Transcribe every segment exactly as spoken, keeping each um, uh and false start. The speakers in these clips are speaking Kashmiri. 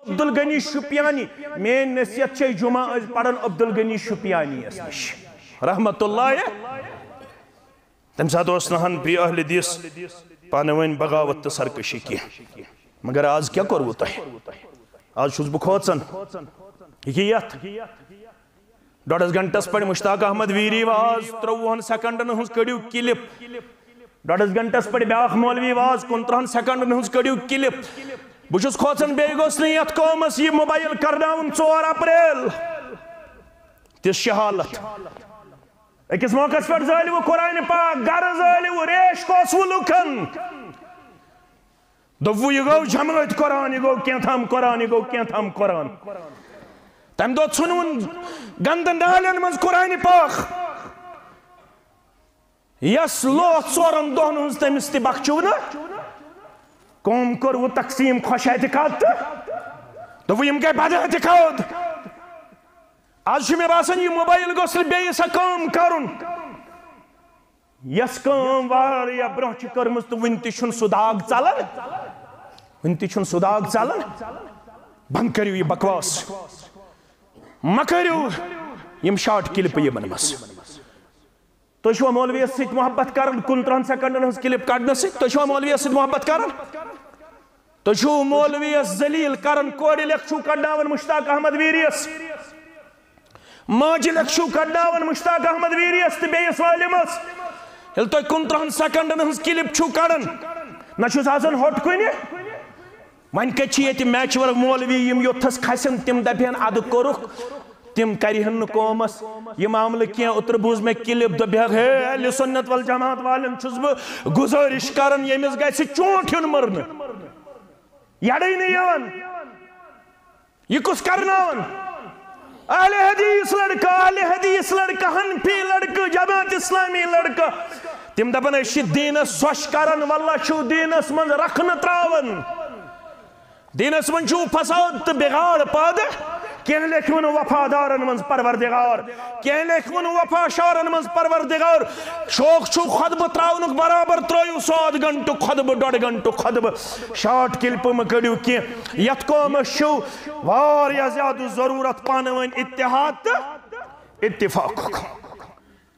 عبدالغنی شُپیانی۔ میٲنۍ نصیحت چھے، جمعہ ٲسۍ پران عبدالغنی شُپیانی یس نِش، رحمت اللہ۔ تمہِ ساتہٕ اوس نہٕ ہن بیٚیہِ اہل حدیث پانہٕ ؤنۍ بغاوت تہٕ سرکشی کینٛہہ۔ مگر آز کیٛاہ کوٚروٕ تۄہہِ؟ آز چھُس بہٕ کھوژان۔ یہِ یتھ ڈۄڈس گھنٹس پٮ۪ٹھ مشتاق احمد ویری واز، ترٛۆوُہن سیکنڈن ہٕنٛز کٔڑِو کلپ۔ ڈۄڈس گھنٹس پٮ۪ٹھ بیٛاکھ مولوی واز، کُنترٕہن سیکنڈن ہٕنٛز کٔڑِو کلپ۔ بہٕ چھُس کھوژان، بیٚیہِ گوٚژھ نہٕ یتھ قومس یہِ موبایل کرناوُن ژور اپریل۔ تِژھ چھِ حالت۔ أکِس موقعس پٮ۪ٹھ زٲلِوٕ قرآن پاک، گرٕ زٲلِوٕ، ریش کوسوٕ لُکن۔ دوٚپوٕ، یہِ گوٚو جمٲعتۍ قرآن، یہِ گوٚو کینٛہہ تام قرآن، یہِ گوٚو کینٛہہ تام قرآن۔ تَمہِ دۄہ ژھُنوُن گنٛدٕ نالٮ۪ن منٛز قرآن پاک۔ یَس لوہ ژورَن دۄہَن ہٕنٛز تٔمِس تہِ بخچوو نہٕ۔ قوم کوٚروٕ تقسیٖم خۄش اعتقاد تہٕ دوٚپوٕ، یِم گٔے بد اعتقاد۔ آز چھُ مےٚ باسان، یہِ موبایل گوٚژھ نہٕ بیٚیہِ سۄ کٲم کرُن، یۄس کٲم واریاہ برونٛہہ چھِ کٔرمٕژ تہٕ وُنہِ تہِ چھُنہٕ سُہ داغ ژلان، وُنہِ تہِ چھُنہٕ سُہ داغ ژلان۔ بنٛد کٔرِو یہِ بکواس، مہ کٔرِو یِم شارٹ کلپہٕ یِمن منٛز۔ تُہۍ چھِوا مولویَس سۭتۍ محبت کران؟ کُنترٕہن سیکنڈن ہٕنٛز کلپ کڑنہٕ سۭتۍ تُہۍ چھِوا مولویَس سۭتۍ محبت کران؟ تُہۍ چھِو مولویَس ذلیل کران، کورِ لیکھٕ چھِو کڑناوان مشتاق احمد ویریَس، ماجہِ لیکھٕ چھِو کڑناوان مشتاق احمد ویریَس تہٕ بیٚیِس عالمَس۔ ییٚلہِ تُہۍ کُنترٕہن سیکنڈن ہٕنٛز کلپ چھِو کڑان، نہ چھُس آسان ہوٚٹ کُنہِ۔ وۄنۍ کتہِ چھِ ییٚتہِ میچور مولوی، یِم یوٚتھس کھسن تِم دپہن ادٕ کوٚرُکھ، تِم کرِہن نہٕ قومس یہِ معاملہٕ کینٛہہ۔ اوترٕ بوٗز مےٚ کلپ، دوٚپہکھ، ہے اہل سنت والجماعت والٮ۪ن چھُس بہٕ گُزٲرِش کران، ییٚمِس گژھِ چونٛٹھ یُن مٕرنہٕ، یڑے نہٕ یِوان۔ یہِ کُس کرناوان؟ اہل حدیث لڑکہٕ، اہل حدیث لڑکہٕ، حنفی لڑکہٕ، جماعت اسلامی لڑکہٕ۔ تِم دپان، أسۍ چھِ دیٖنس سۄچھ کران، واللہ چھِو دیٖنس منٛز رکھنہٕ تراوان۔ دیٖنس منٛز چھُو فساد تہٕ بگاڑ پٲدٕ۔ کینٛہہ لیکھوٕ نہٕ وفادارن منٛز پروردگار، کینٛہہ لیکھوٕ نہٕ وفا شارن منٛز پروردگار۔ شوق چھُو خطبہٕ تراونُک، برابر ترٲیِو سُہ اَدٕ گھنٹُک خطبہٕ، ڈۄڈ گھنٹُک خطبہٕ۔ شارٹ کلپہٕ مہٕ کٔڑِو کینٛہہ۔ یتھ قومس چھُو واریاہ زیادٕ ضروٗرت پانہٕ ؤنۍ اتحاد تہٕ اتفاقُک۔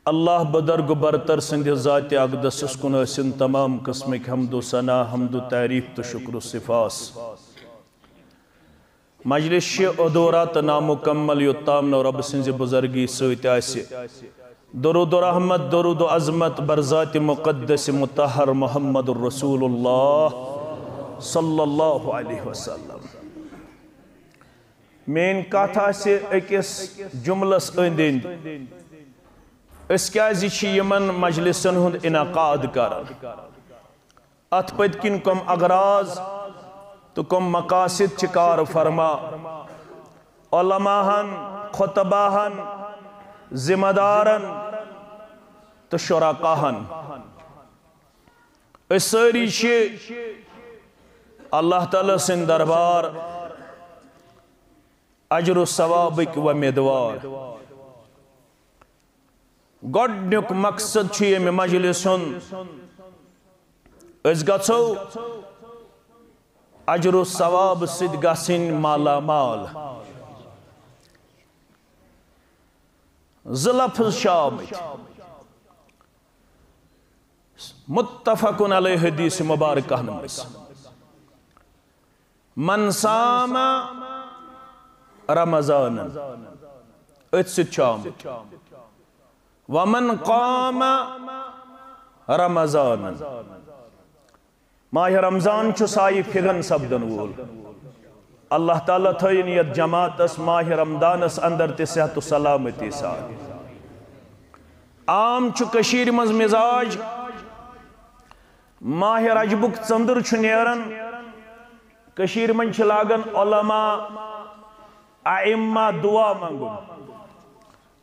اللہ بدرگ برتر سٕنٛدِ ذاتِ اقدسس کُن ٲسِن تمام قٕسمٕکۍ حمد و ثنا، حمد و تعریف تہٕ شکر و سپاس۔ مجلس چھِ ادھورا تہٕ نامکمل، یوٚتام نہٕ رۄبہٕ سٕنٛزِ بزرگی سۭتۍ آسہِ درود و رحمت، درود و عظمت بر ذاتِ مقدس مطہر محمد رسول اللہ صلی اللہ علیہ وسلم۔ میٲنۍ کتھ آسہِ أکِس جملس أنٛدۍ أنٛدۍ، أسۍ کیازِ چھِ یِمن مجلسن ہُنٛد انعقاد کران؟ اتھ پٔتۍ کِنۍ کم اغراض تہٕ کم مقاصد چھِ کار فرما؟ علماہن، خطباہن، ذمہ دارن تہٕ شرکاہن۔ أسۍ سٲری چھِ اللہ تعالیٰ سٕنٛدِ دربار اجر و ثوابٕکۍ وۄمیدوار۔ گۄڈٕنیُک مقصد چھُ ییٚمہِ مجلس ہُنٛد، أسۍ گژھو اجر و ثواب سۭتۍ گژھٕنۍ مالا مال۔ زٕ لفظ چھِ آمٕتۍ متفقن علیہ حدیث مبارکہ منٛز۔ من صام رمضان، أتھۍ سۭتۍ چھُ آمُت۔ ومن قام رمضان، ماہ رمضان چھُ سایہِ فِغن سپدن وول۔ اللہ تعالیٰ تھٲیِن یتھ جماعتس ماہ رمضانس اندر تہِ صحت و سلامتی سان۔ عام چھُ کٔشیٖرِ منٛز مزاج، ماہ رجبُک ژٔنٛدٕر چھُ نیران، کٔشیٖرِ منٛز چھِ لاگان علماء، ائمہ دعا منٛگُن،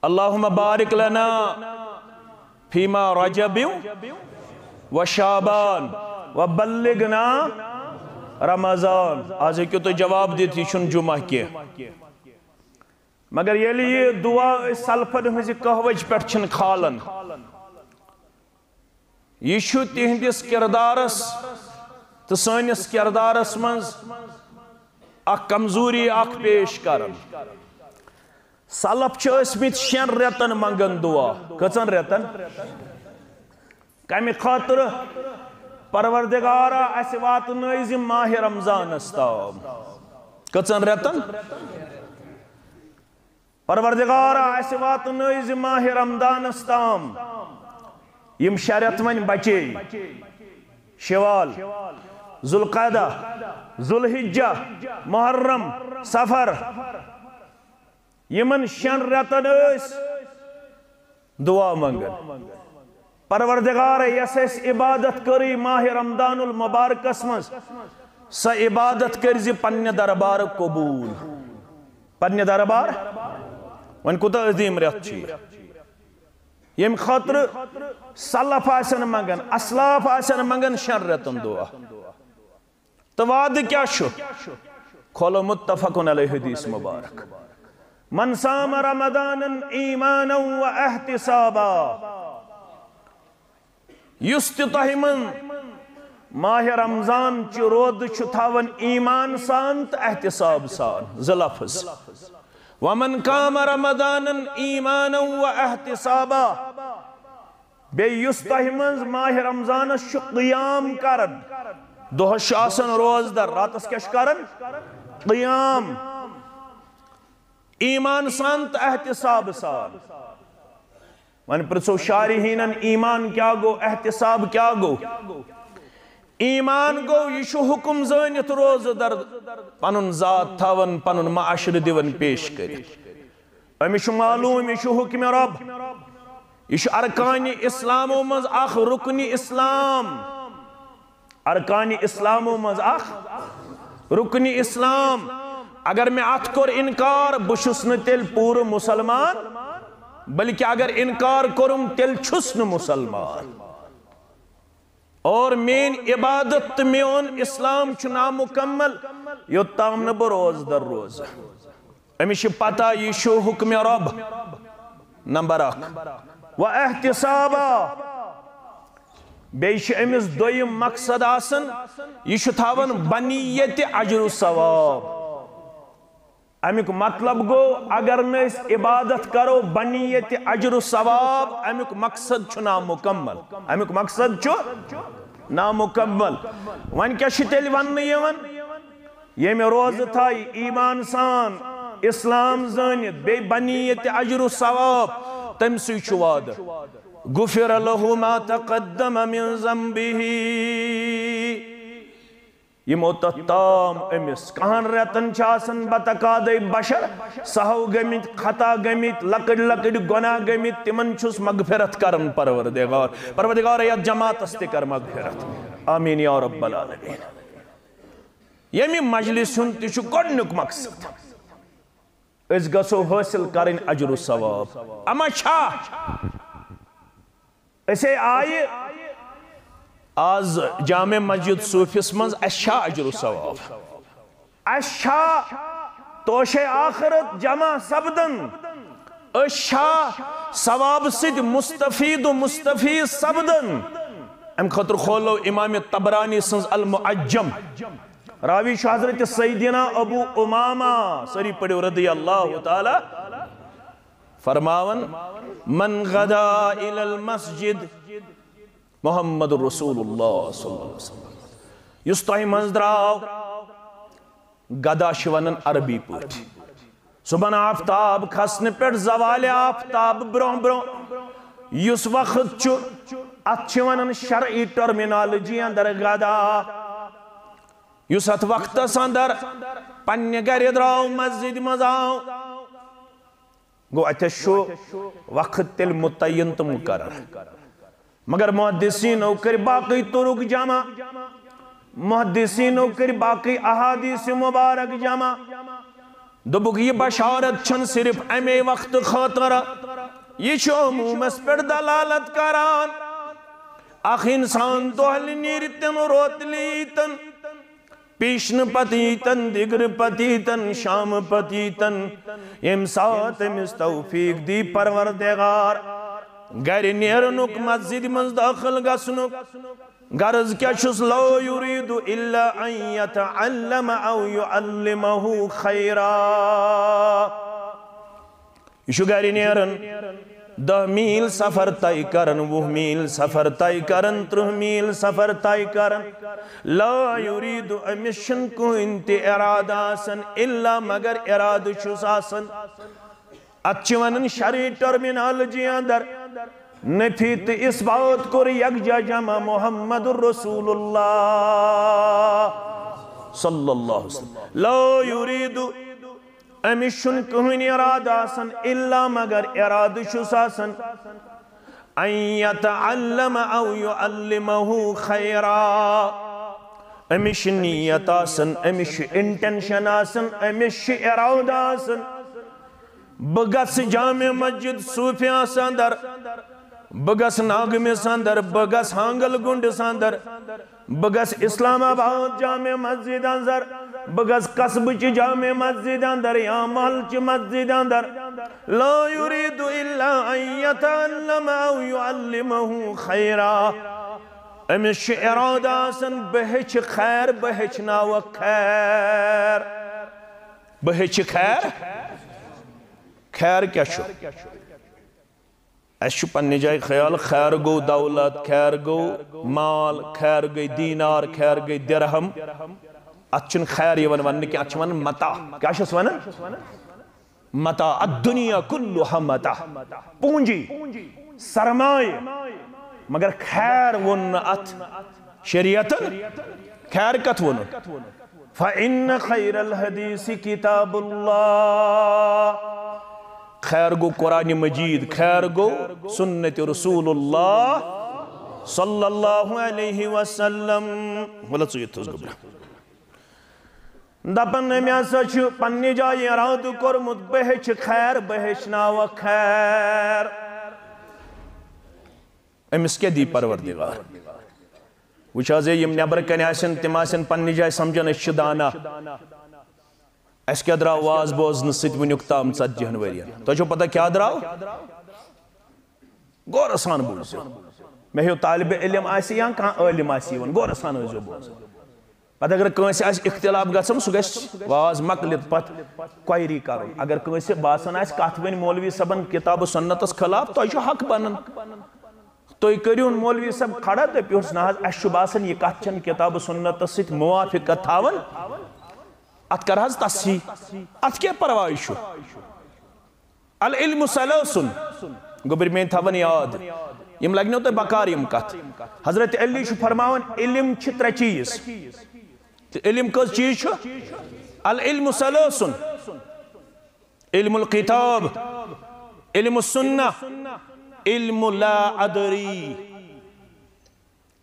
اللہم بارک لنا فیما رجب و شعبان و بلغنا رمضان۔ آز ہیٚکِو تُہۍ جواب دِتھ، یہِ چھُنہٕ جمعہ کینٛہہ۔ مگر ییٚلہِ یہِ دعا أسۍ سلفن ہٕنٛزِ قہوٕچ پٮ۪ٹھ چھِنہٕ کھالان، یہِ چھُ تِہنٛدِس کردارس تہٕ سٲنِس کردارس منٛز اکھ کمزوری اکھ پیش کران۔ سلف چھِ ٲسمٕتۍ شٮ۪ن رٮ۪تن منگان دعا۔ کٔژن رٮ۪تن؟ کمہِ خٲطرٕ؟ پروردگارا، اسہِ واتنٲوزِ ماہِ رمضانس تام۔ کٔژن رٮ۪تن؟ پروردگارا، اسہِ واتنٲوزِ ماہِ رمضانس تام۔ یِم شےٚ رٮ۪تھ وۄنۍ بچے، شوال، ذوالقعدہ، ذوالحجہ، محرم، صفر، یِمن شٮ۪ن رٮ۪تن ٲسۍ دعا منگان۔ پروردگار، یۄس اسہِ عبادت کٔرٕے ماہِ رمضان المبارکس منٛز، سۄ عبادت کٔرزِ پننہِ دربارٕ قبول۔ پننہِ دربار؟ وۄنۍ کوٗتاہ عظیم رٮ۪تھ چھُ یہِ۔ ییٚمہِ خٲطرٕ سلف آسن منگان، اسلاف آسن منگان شٮ۪ن رٮ۪تن دعا۔ تہٕ وعدٕ کیٛاہ چھُ؟ کھولو متفقن علیہ حدیث مبارک، من صام رمضان ایمانا و احتسابا۔ یُس تہِ تۄہہِ منٛز ماہِ رمضان چہِ روزٕ چھُ تھاوان ایمان سان تہٕ احتساب سان، زٕ لفظ۔ ومن قام رمضان ایمانا و احتسابا۔ بیٚیہِ یُس تۄہہِ منٛز ماہِ رمضانس چھُ قیام کران، دۄہس چھُ آسان روزدر، راتس کیٛاہ چھُ کران؟ قیام۔ ایمان سان تہٕ احتساب سان۔ وۄنۍ پرژھو شارحینن، ایمان کیٛاہ گوٚو، احتساب کیٛاہ گوٚو؟ ایمان گوٚو، یہِ چھُ حکم زٲنِتھ روزٕ در پنُن ذات تھاوان، پنُن معاشرٕ دِوان پیش کٔرِتھ۔ أمِس چھُ معلوم، یہِ چھُ حکمِ رب، یہِ چھُ ارکانِ اسلامو منٛز اکھ رُکنِ اسلام۔ ارکانِ اسلامو منٛز اکھ رُکنِ اسلام۔ اگر مےٚ اتھ کوٚر انکار، بہٕ چھُس نہٕ تیٚلہِ پوٗرٕ مسلمان، بلکہِ اگر انکار کوٚرُم، تیٚلہِ چھُس نہٕ مسلمان۔ اور میٲنۍ عبادت تہٕ میون اسلام چھُ نامکمل، یوٚت تام نہٕ بہٕ روزدر روزٕ۔ أمِس چھِ پتہ، یہِ چھُ حکمِ رب۔ نمبر اکھ۔ و احتسابا۔ بیٚیہِ چھُ أمِس دوٚیِم مقصد آسان، یہِ چھُ تھاوان بنیت اجر و ثواب۔ امیُک مطلب گوٚو، اگر نہٕ أسۍ عبادت کرو بنیت اجر و ثواب، امیُک مقصد چھُ نامکمل۔ امیُک مقصد چھُ نامکمل۔ وۄنۍ کیٛاہ چھُ تیٚلہِ وننہٕ یِوان؟ ییٚمہِ روزٕ تھایہِ ایمان سان، اسلام زٲنِتھ، بیٚیہِ بنیت اجر و ثواب، تٔمۍ سٕے چھُ وعدٕ، غفر له ما تقدم من ذنبه۔ یِمو تتھ تام أمِس کہن رٮ۪تن چھِ آسان بتقاضے بشر، سہو گٔمٕتۍ، خطا گٔمٕتۍ، لۄکٕٹۍ لۄکٕٹۍ گۄناہ گٔمٕتۍ، تِمن چھُس مغفرت کران پروردگار۔ پروردگار، یتھ جماعتس تہِ کر مغفرت۔ آمین یا رب العالمین۔ ییٚمہِ مجلس ہُنٛد تہِ چھُ گۄڈٕنیُک مقصد، أسۍ گژھو حٲصِل کرٕنۍ اجر و ثواب۔ اما چھا؟ أسے آیہِ آز جامع مسجد صوفس منٛز، اَسہِ چھا اجر و ثواب؟ اَسہِ چھا توشے آخرت جمع سپدان؟ أسۍ چھا ثواب سۭتۍ مستفید و مستفیض سپدان؟ امہِ خٲطرٕ کھولو امام طبرانی سٕنٛز المعجم۔ راوی چھُ حضرت سیدنا ابو امامہ، سٲری پٔرِو، رضی اللہ تعالی، فرماوان، من غدا الی المسجد محمد رسول اللہ صلی اللہ علیہ وسلم۔ یُس تۄہہِ منٛز درٛاو، غدا چھِ ونان عربی پٲٹھۍ۔ صبحن آفتاب کھسنہٕ پٮ۪ٹھ زوالِ آفتاب برونٛہہ برونٛہہ یُس وقت چھُ، اتھ چھِ ونان شرعی ٹرمینالوجی اندر غدا۔ یُس اتھ وقتس اندر پننہِ گرِ درٛاو، مسجد منٛز آو، گوٚو، اتھس چھُ وقت تیٚلہِ متعین تہٕ مقرر۔ مگر محدثینو کٔرۍ باقٕے طرق جمع، محدثینو کٔرۍ باقٕے احادیث مبارک جمع۔ دوٚپُکھ، یہِ بشارت چھَنہٕ صرف امے وقتہٕ خٲطرٕ، یہِ چھُ عمومس پٮ۪ٹھ دلالت کران۔ اکھ انسان دۄہلہِ نیرِ تن، روتلہِ ییٖتن، پیشنہٕ پتہٕ ییٖتن، دِگرٕ پتہٕ ییٖتن، شامہٕ پتہٕ ییٖتن، ییٚمہِ ساتہٕ أمِس توفیق دی پروردگار، گرِ نیرنُک، مسجد منٛز دٲخل گژھنُک غرض کیٛاہ چھُس؟ لا یرید الا ان یتعلم او یعلمہ خیرا۔ یہِ چھُ گرِ نیران، دَہ میٖل سفر طے کران، وُہ میٖل سفر طے کران، ترٕٛہ میٖل سفر طے کران۔ لا یرید، أمِس چھُنہٕ کٕہٕنۍ تہِ ارادٕ آسان، الا، مگر ارادٕ چھُس آسان۔ اتھ چھِ ونان شرعی ٹرمینالوجی اندر نفی تہٕ اثبات کوٚر یکجا جمع محمد رسول اللہ صلی اللہ علیہ وسلم۔ لا یرید، أمِس چھُنہٕ کٕہٕنۍ ارادٕ آسان، الا، مگر ارادٕ چھُس آسان، ان یتعلم او یعلمہ خیرا۔ أمِس چھِ نیت آسان، أمِس چھُ انٹینشن آسان، أمِس چھُ ارادٕ آسان، بہٕ گژھٕ جامع مسجد صوفیاہس اندر، بہٕ گژھٕ ناگمس اندر، بہٕ گژھٕ ہانگل گنڈس اندر، بہٕ گژھٕ اسلام آباد جامع مسجد اندر، بہٕ گژھٕ قصبہٕ چہِ جامع مسجد اندر یا محل چہِ مسجد اندر۔ لا یرید الا ان یتعلم او یعلمہ خیرا۔ أمِس چھُ ارادٕ آسان، بہٕ ہیٚچھِ خیر، بہٕ ہیٚچھناوکھ خیر، بہٕ ہیٚچھِ خیر۔ خیر کیٛاہ چھُ؟ اَسہِ چھُ پننہِ جایہِ خیال، خیر گوٚو دولت، خیر گوٚو مال، خیر گٔے دینار، خیر گٔے درہم۔ اتھ چھُنہٕ خیر یِوان وننہٕ کینٛہہ، اتھ چھِ ونان متاع۔ کیٛاہ چھِس ونان؟ متاع، الدنیا کلها متاع، پونجی، سرمایہ، مگر خیر ووٚن نہٕ اتھ شریعتن۔ خیر کتھ ووٚنُن؟ فإن خیر الحدیث کتاب اللہ۔ خیر گوٚو قرآن مجید، خیر گوٚو سنت رسول اللہ صلی اللہ علیہ وسلم۔ وَلہٕ ژٕ یِتھ حظ گوٚبرا۔ دپان، أمۍ ہسا چھُ پننہِ جایہِ ارادٕ کوٚرمُت، بہٕ ہیٚچھِ خیر، بہٕ ہیٚچھناوکھ خیر۔ أمِس کیٛاہ دی پروردگار؟ وٕچھ حظ، ہے، یِم نٮ۪برٕ کنہِ آسن، تِم آسن پننہِ جایہِ سمجھان، أسۍ چھِ دانا۔ اَسہِ کیٛاہ درٛاو واز بوزنہٕ سۭتۍ وٕنیُک تام ژتجی ہن ؤرین؟ تۄہہِ چھو پتہ کیٛاہ درٛاو؟ غورٕ سان بوٗزِو۔ مےٚ ہیوٗ طالبہِ علم آسہِ یا کانٛہہ عٲلِم آسہِ یِوان، غورٕ سان ٲسۍزیو بوزان۔ پتہٕ اگر کٲنٛسہِ آسہِ اختلاف گژھان، سُہ گژھِ واز مۄکلِتھ پتہٕ کویری کرُن۔ اگر کٲنٛسہِ باسان آسہِ کتھ ؤنۍ مولوی صٲبن کتاب و سنتس خلاف، تۄہہِ چھُ حق بنان۔ تُہۍ کٔرِو مولوی صٲب کھڑا، دٔپِوس، نہ حظ، اَسہِ چھُ باسان، یہِ کتھ چھَنہٕ کتاب و سنتس سۭتۍ موافقت تھاوان، اتھ کر حظ تصحیح، اتھ کیٛاہ پرواے چھُ؟ العلم ثلاث۔ گوٚبرۍ میٲنۍ تھاوان یاد، یِم لگنو تۄہہِ بکار یِم کتھ۔ حضرت علی چھُ فرماوان، علم چھِ ترٛےٚ چیٖز۔ تہٕ علم کٔژ چیٖز چھُ؟ العلم ثلاث۔ علم الکتاب، علم السنہ، علم لا ادری۔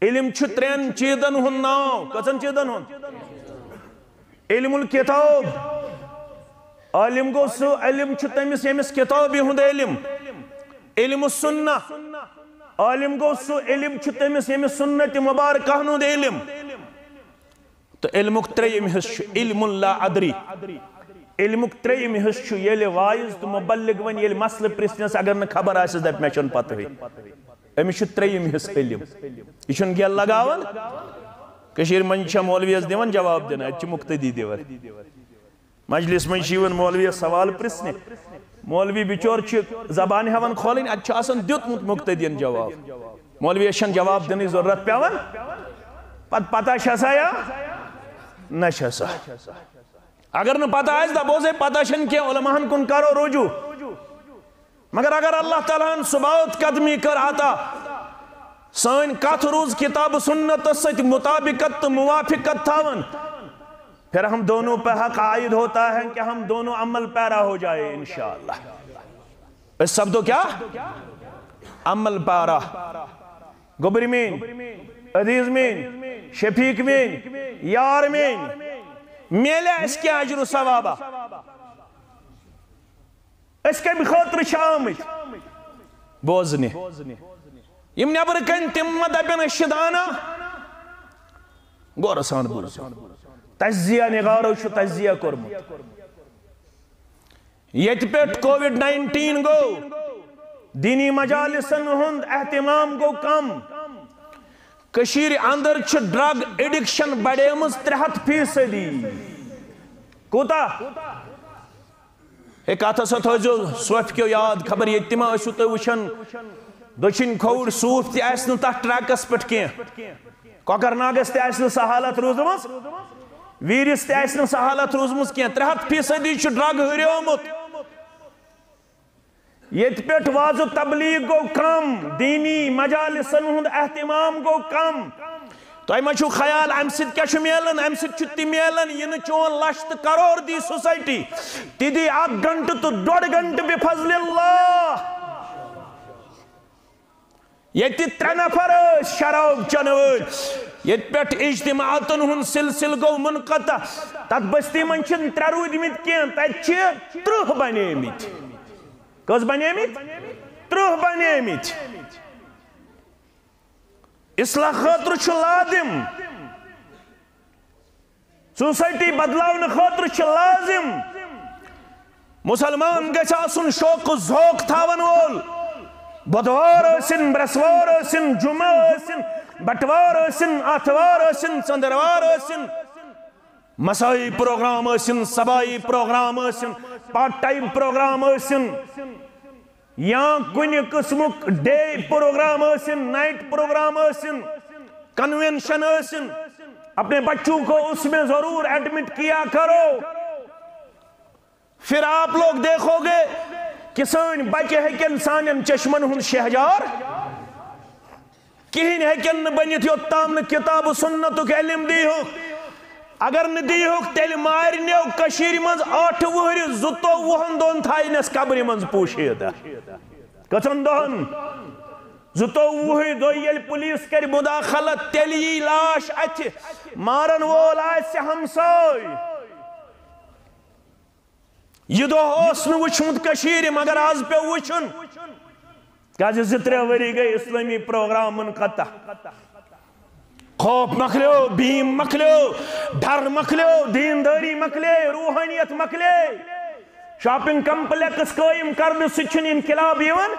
علم چھُ ترٛٮ۪ن چیٖزن ہُنٛد ناو۔ کٔژن چیٖزن ہُنٛد؟ علم الکتاب، عالم گوٚو سُہ، علم چھُ تٔمِس ییٚمِس کتابہِ ہُنٛد علم۔ علم السنہ، عالم گوٚو سُہ، علم چھُ تٔمِس ییٚمِس سنت مبارکہ ہُنٛد علم۔ تہٕ علمُک ترٛیٚیِم حصہٕ چھُ علم لا ادری۔ علمُک ترٛیٚیِم حصہٕ چھُ ییٚلہِ واعظ تہٕ مبلغ وۄنۍ ییٚلہِ مسلہٕ پرژھنس، اگر نہٕ خبر آسٮ۪س، دپہِ، مےٚ چھَنہٕ پتہٕے۔ أمِس چھُ ترٛیٚیِم حصہٕ علم۔ یہِ چھُنہٕ گیلہٕ لگاوان۔ کٔشیٖرِ منٛز چھا مولویَس دِوان جواب دِنہٕ، اَتہِ چھِ مُقتدی دِوان۔ مجلس منٛز چھِ یِوان مولویَس سوال پرژھنہِ۔ مولوی بچور چھُ زبان ہٮ۪وان کھولٕنۍ، اَتہِ چھُ آسان دیُتمُت مُقتدیَن جواب۔ مولویَس چھَنہٕ جواب دِنٕچ ضروٗرت پٮ۪وان۔ پتہٕ پتہ چھَسا یا نہ چھَسا؟ اگر نہٕ پتہ آسہِ، دپوس، ہے، پتہ چھَنہٕ کینٛہہ، علماہن کُن کرو رجوع۔ مگر اگر اللہ تعالیٰ ہن ثبات قدمی کٔر عطا، سٲنۍ کتھ روٗز کتاب و سنتس سۭتۍ مطابقت تہٕ موافقت تھاوان، پھر ہم دونوں پہ حق عائد ہوتا ہے کہ ہم دونوں عمل پیرا ہو جائے، انشاءاللہ۔ أسۍ سپدو کیٛاہ؟ عمل پیرا۔ گوٚبرۍ میٲنۍ، عزیز میٲنۍ، شفیق میٲنۍ، یار میٲنۍ، میلہِ اَسہِ کینٛہہ اجر و ثوابہ؟ أسۍ کمہِ خٲطرٕ چھِ آمٕتۍ؟ بوزنہِ۔ یِم نٮ۪برٕ کنہِ، تِم ما دپن أسۍ چھِ دانا؟ غورٕ سان بوٗزِو۔ تجزیہ نگارو چھُ تجزیہ کوٚرمُت۔ ییٚتہِ پٮ۪ٹھ کووِڈ ناینٹیٖن گوٚو، دینی مجالسن ہُنٛد اہتمام گوٚو کم۔ کٔشیٖرِ اندر چھِ ڈرگ ایڈکشن بڑیمٕژ ترٛےٚ ہتھ فیصدی۔ کوٗتاہ؟ ہے، کتھ ہسا تھٲوزیو صوفہِ کیو یاد، خبر ییٚتہِ تہِ ما ٲسِو تُہۍ وٕچھان، دٔچھِنۍ کھووُر صوٗف تہِ آسہِ نہٕ تتھ ٹریکس پٮ۪ٹھ کینٛہہ، کۄکرناگس تہِ آسہِ نہٕ سۄ حالت روٗزمٕژ، ویٖرِس تہِ آسہِ نہٕ سۄ حالت روٗزمٕژ کینٛہہ۔ ترٛےٚ ہتھ فیصدی چھُ ڈرگ ہُریومُت۔ ییٚتہِ پٮ۪ٹھ وعظ و تبلیغ گوٚو کم، دینی مجالسن ہُنٛد اہتمام گوٚو کم۔ تۄہہِ ما چھُو خیال، امہِ سۭتۍ کیٛاہ چھُ میلان؟ امہِ سۭتۍ چھُ تہِ میلان، یہِ نہٕ چون لچھ تہٕ کرور دی سوسائٹی، تہِ دی اکھ گھنٹہٕ تہٕ ڈۄڈ گھنٹہٕ بفضل اللہ۔ ییٚتہِ ترٛےٚ نفر ٲسۍ شراب چٮ۪نہٕ وٲلۍ، ییٚتہِ پٮ۪ٹھ اجتماعاتن ہُنٛد سلسلہٕ گوٚو منقطع۔ تتھ بستی منٛز چھِنہٕ ترٛےٚ روٗدۍمٕتۍ کینٛہہ، تتہِ چھِ ترٕٛہ بنیمٕتۍ۔ کٔژ بنیمٕتۍ؟ ترٕٛہ بنیمٕتۍ۔ اصلاح خٲطرٕ چھُ لازم، سوسائٹی بدلاونہٕ خٲطرٕ چھُ لازم، مسلمان گژھِ آسُن شوق و ذوق تھاون وول۔ بدوار ٲسِن، برسوار ٲسِن، جمعہ ٲسِن، بٹوار ٲسِن، آتھوار ٲسِن، ژندروار ٲسِن، مسائی پروگرام ٲسِن، صبائی پروگرام ٲسِن، پارٹ ٹائم پروگرام ٲسِن، یا کُنہِ قٕسمُک ڈے پروگرام ٲسِن، نائٹ پروگرام ٲسِن، کنونشن ٲسِن، اپنے بچوں کو اس میں ضرور ایڈمٹ کیا کرو۔ پھر آپ لوگ دیکھو گے کہ سٲنۍ بچہِ ہیٚکن سانٮ۪ن چشمن ہُنٛد شہجار کِہیٖنۍ ہیٚکن نہٕ بٔنِتھ، یوٚت تام نہٕ کتاب و سنتُک علم دیٖہُکھ۔ اگر نہٕ دیٖہُکھ، تیٚلہِ مارنیو کٔشیٖرِ منٛز ٲٹھ وُہرِ زٕتووُہن دۄہن تھاینس قبرِ منٛز پوشیدہ۔ کٔژن دۄہن؟ زٕتووُہہِ دۄہہِ ییٚلہِ پولیس کرِ مداخلت، تیٚلہِ یی لاش اتھِ، مارن وول آسہِ ہمساے۔ یہِ دۄہ اوس نہٕ وُچھمُت کٔشیٖرِ، مگر از پیوٚو وُچھُن۔ کیازِ زٕ ترٛےٚ ؤری گٔے اسلٲمی پروگرام منقطع۔ خوف مۄکلیو، بیم مۄکلیو، ڈر مۄکلیو، دیندٲری مۄکلے، روحانیت مۄکلے۔ شاپنگ کمپلیکس قٲیِم کرنہٕ سۭتۍ چھُنہٕ انقلاب یِوان۔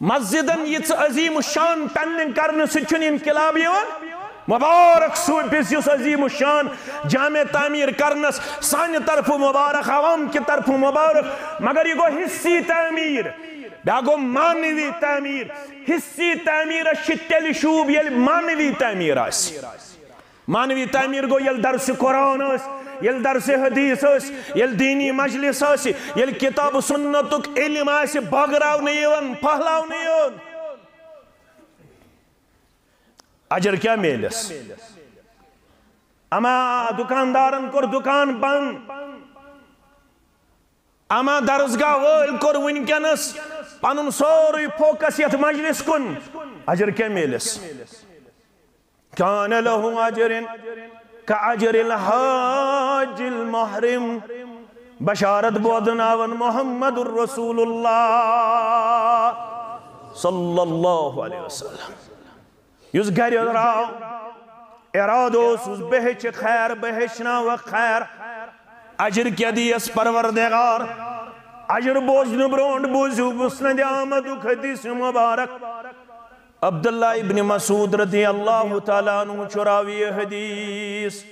مسجدن یِژھ عظیم الشان پینلنگ کرنہٕ سۭتۍ چھُنہٕ انقلاب یِوان۔ مبارک صوٗفِس یُس عظیم الشان جامع تعمیٖر کرنس سانہِ طرفہٕ مبارک، عوام کہِ طرفہٕ مبارک، مگر یہِ گوٚو حصی تعمیٖر، بیٛاکھ گوٚو معنوی تعمیٖر۔ حصی تعمیٖرس چھِ تیٚلہِ شوٗب ییٚلہِ معنوی تعمیٖر آسہِ۔ معنوی تعمیٖر گوٚو ییٚلہِ درسِ قرآن ٲسۍ، ییٚلہِ درسِ حدیث ٲسۍ، ییٚلہِ دینی مجلس ٲسۍ، ییٚلہِ کتاب و سنتُک علم آسہِ بٲگراونہٕ یِوان، پھٔہلاونہٕ یِوان۔ اجر کیٛاہ میلٮ۪س؟ اما دکاندارن کوٚر دکان بند، اما درسگاہ وٲلۍ کوٚر وٕنکیٚنس پنُن سورُے فوکس یتھ مجلس کُن، اجر کیٛاہ میلٮ۪س؟ کان لہ اجر کاجر الحاج المحرم۔ بشارت بوزناون محمد رسول اللہ صلی اللہ علیہ وسلم۔ یُس گرِ درٛاو، ارادٕ اوسُس بہٕ ہیٚچھِ خیر، بہٕ ہیٚچھناوکھ خیر۔ اجر کیٛاہ دِیَس پروردگار؟ اجر بوزنہٕ برونٛٹھ بوٗزِو مسند احمدُک حدیث مبارک۔ عبداللہ ابن مسعود رضی اللہ تعالیٰ عنہ چھُ راوی حدیث۔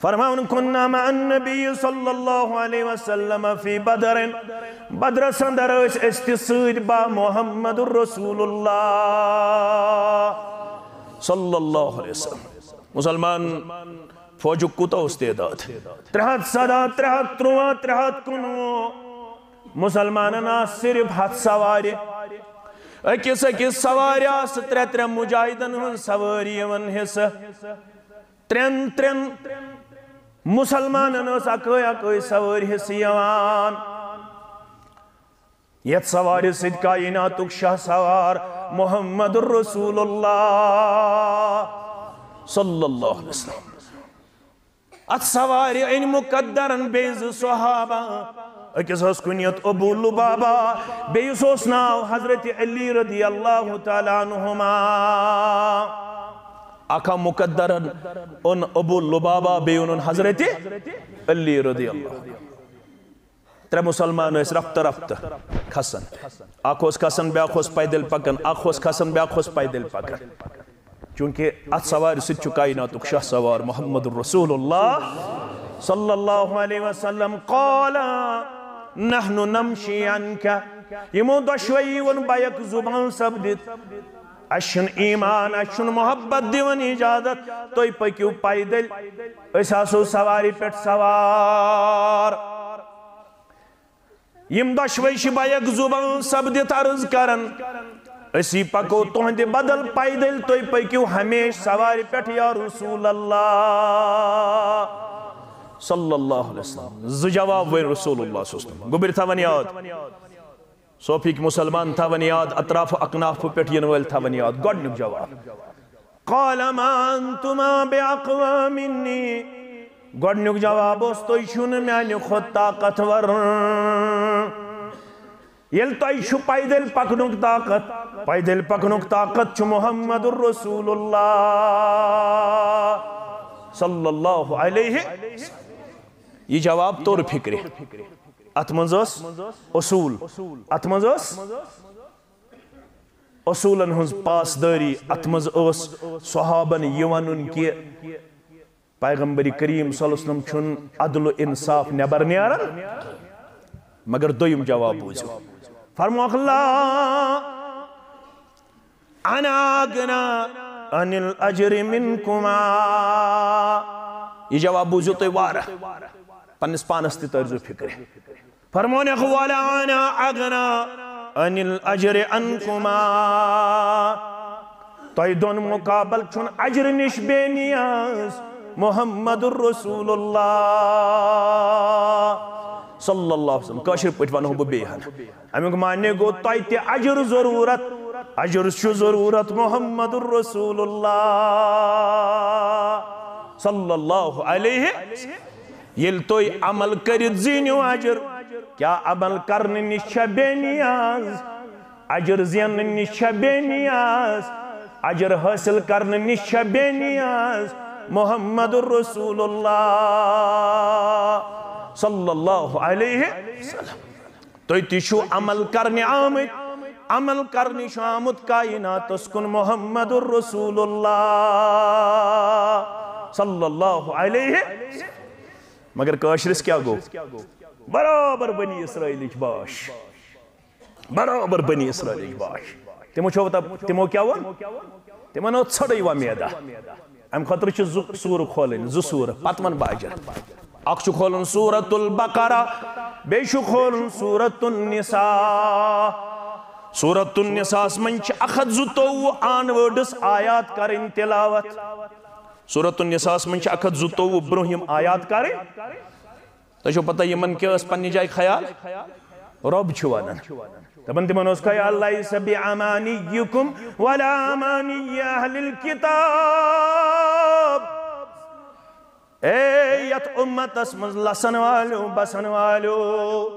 فرماوان، "كنا مع النبي صلى الله عليه وسلم في بدر"، بدرس اندر ٲسۍ أسۍ تہِ سۭتۍ با محمد رسول اللہ صلی اللہ علیہ وسلم۔ مسلمان فوجُک کوٗتاہ اوس تعداد؟ ترٛےٚ ہتھ سداہ، ترٛےٚ ہتھ تُرٛواہ، ترٛےٚ ہتھ کُنوُہ۔ مسلمانن آسہٕ صرف ہتھ سوارِ۔ أکِس أکِس سوارِ آسہٕ ترٛےٚ ترٛےٚ مجاہدن ہٕنٛز سوٲرۍ یِوان حصہٕ۔ ترٛٮ۪ن ترٛٮ۪ن مسلمانن ٲس اکٲے اکٲے سوٲرۍ حصہٕ یِوان۔ یتھ سوارِ سۭتۍ کائناتُک شاہ سوار محمد رسول اللہ صلی اللہ علیہ وسلم۔ اتھ سوارِ أنۍ مقدرن بیٚیہِ زٕ صحابہ۔ أکِس اوس کُنیت ابو لبابہ، بیٚیِس اوس ناو حضرت علی رضی اللہ تعالیٰ عنہما۔ اکھ آو مقدرن، اوٚن ابو لبابہ، بیٚیہِ اوٚنُن حضرت علی رضی اللہ عنہ۔ ترٛےٚ مُسلمان ٲسۍ رفتہٕ رفتہٕ کھسان۔ اکھ اوس کھسان، بیٛاکھ اوس پیدل پکان، اکھ اوس کھسان، بیٛاکھ اوس پیدل پکان۔ چونکہ اتھ سوارِ سۭتۍ چھُ کائناتُک شاہ سوار محمد رسول اللہ صلی اللہ علیہ وسلم۔ قال: نحن نمشي عنك۔ یِمو دۄشوٕیی ووٚن بیک زبان سپدِتھ، اسہِ چھُنہٕ ایمان، اسہِ چھُنہٕ محبت دِوان اجازت، تُہۍ پٔکِو پیدل، أسۍ آسو سوارِ پٮ۪ٹھ سوار۔ یِم دۄشوے چھِ بیک زبان سپدِتھ عرض کران، أسی پکو تُہنٛدِ بدل پیدل، تُہۍ پٔکِو ہمیشہِ سوارِ پٮ۪ٹھ یا رسول اللہ صلی اللہ علیہ وسلم۔ زٕ جواب ؤنۍ رسول اللہ صلی اللہ علیہ وسلم۔ گوٚبرۍ تھاوان یاد، صوفیِک مُسلمان تھاوان یاد، اطراف و اکناف پٮ۪ٹھ یِنہٕ وٲلۍ تھاوان یاد۔ گۄڈٕنیُک جواب، قال ما انتما باقوى مني۔ گۄڈٕنیُک جواب اوس، تُہۍ چھِو نہٕ میانہِ کھۄتہٕ طاقتور۔ ییٚلہِ تۄہہِ چھُ پیدل پکنُک طاقت، پیدل پکنُک طاقت چھُ محمد رسول اللہ صلی اللہ علیہ۔ یہِ جواب توٚر فکرِ۔ اتھ منٛز ٲس اصوٗل، اتھ منٛز ٲس اصوٗلن ہٕنٛز پاسدٲری۔ اتھ منٛز اوس صحابن یہِ ونُن کہِ پیغمبر کریم صلی اللہ علیہ وسلم چھُنہٕ عدل و انصاف نٮ۪بر نیران، مگر دوٚیِم جواب بوٗزِو۔ فرموکھ، لا انا اغنى عن الاجر منكما۔ یہِ جواب بوٗزِو تُہۍ واریاہ، پننِس پانس تہِ تٲرزیو فکرِ۔ فرمونکھ، ولا انا اغنى عن الاجر عنكما۔ تۄہہِ دۄن مقابل چھُنہٕ اجرٕ نِش بے نیاز محمد رسول اللہ صلی اللہ علیہ وسلم۔ کٲشِر پٲٹھۍ ونہو بہٕ بیٚیہِ ہن۔ امیُک معنی گوٚو، تۄہہِ تہِ اجر ضروٗرت، اجر چھُ ضروٗرت محمد رسول اللہ صلی اللہ علیہ۔ ییٚلہِ تُہۍ عمل کٔرِتھ زیٖنِو اجر، کیٛاہ عمل کرنہٕ نِش چھا بے نیاز؟ اجر زینہٕ نِش چھا بے نیاز؟ اجر حٲصِل کرنہٕ نِش چھا بے نیاز محمد رسول اللہ صلی اللہ علیہ وسلم؟ تُہۍ تہِ چھِو عمل کرنہِ آمٕتۍ، عمل کرنہِ چھُ آمُت کائناتس کُن محمد رسول اللہ صلی اللہ علیہ۔ مگر کٲشرِس کیٛاہ گوٚو؟ برابر بنی اسرائیلٕچ باش، برابر بنی اسرائیلٕچ باش۔ تِمو چھو تہ-، تِمو کیٛاہ ووٚن؟ تِمن ٲس ژھٔڑٕے وۄمیدہ۔ امہِ خٲطرٕ چھِ زٕ سورٕ کھولٕنۍ، زٕ سورٕ، پتہٕ ون باجر۔ اکھ چھُ کھولُن سورۃ البقرہ، بیٚیہِ چھُ کھولُن سورۃ النساء۔ سورۃ النساء منٛز چھِ اکھ ہتھ زٕتووُہ آن ورڈس آیات کرٕنۍ تلاوت۔ سورۃ النساء منٛز چھِ اکھ ہتھ زٕتووُہ برونٛہِم آیات کرٕنۍ۔ تۄہہِ چھو پتہ یِمن کیٛاہ ٲس پننہِ جایہِ خیال؟ رۄب چھُ ونان۔ دپان تِمن اوس خیال، لیس بامانیکم ولا امانی اہل الکتاب۔ اے یتھ امتس منٛز لسن والیو، بسن والیو،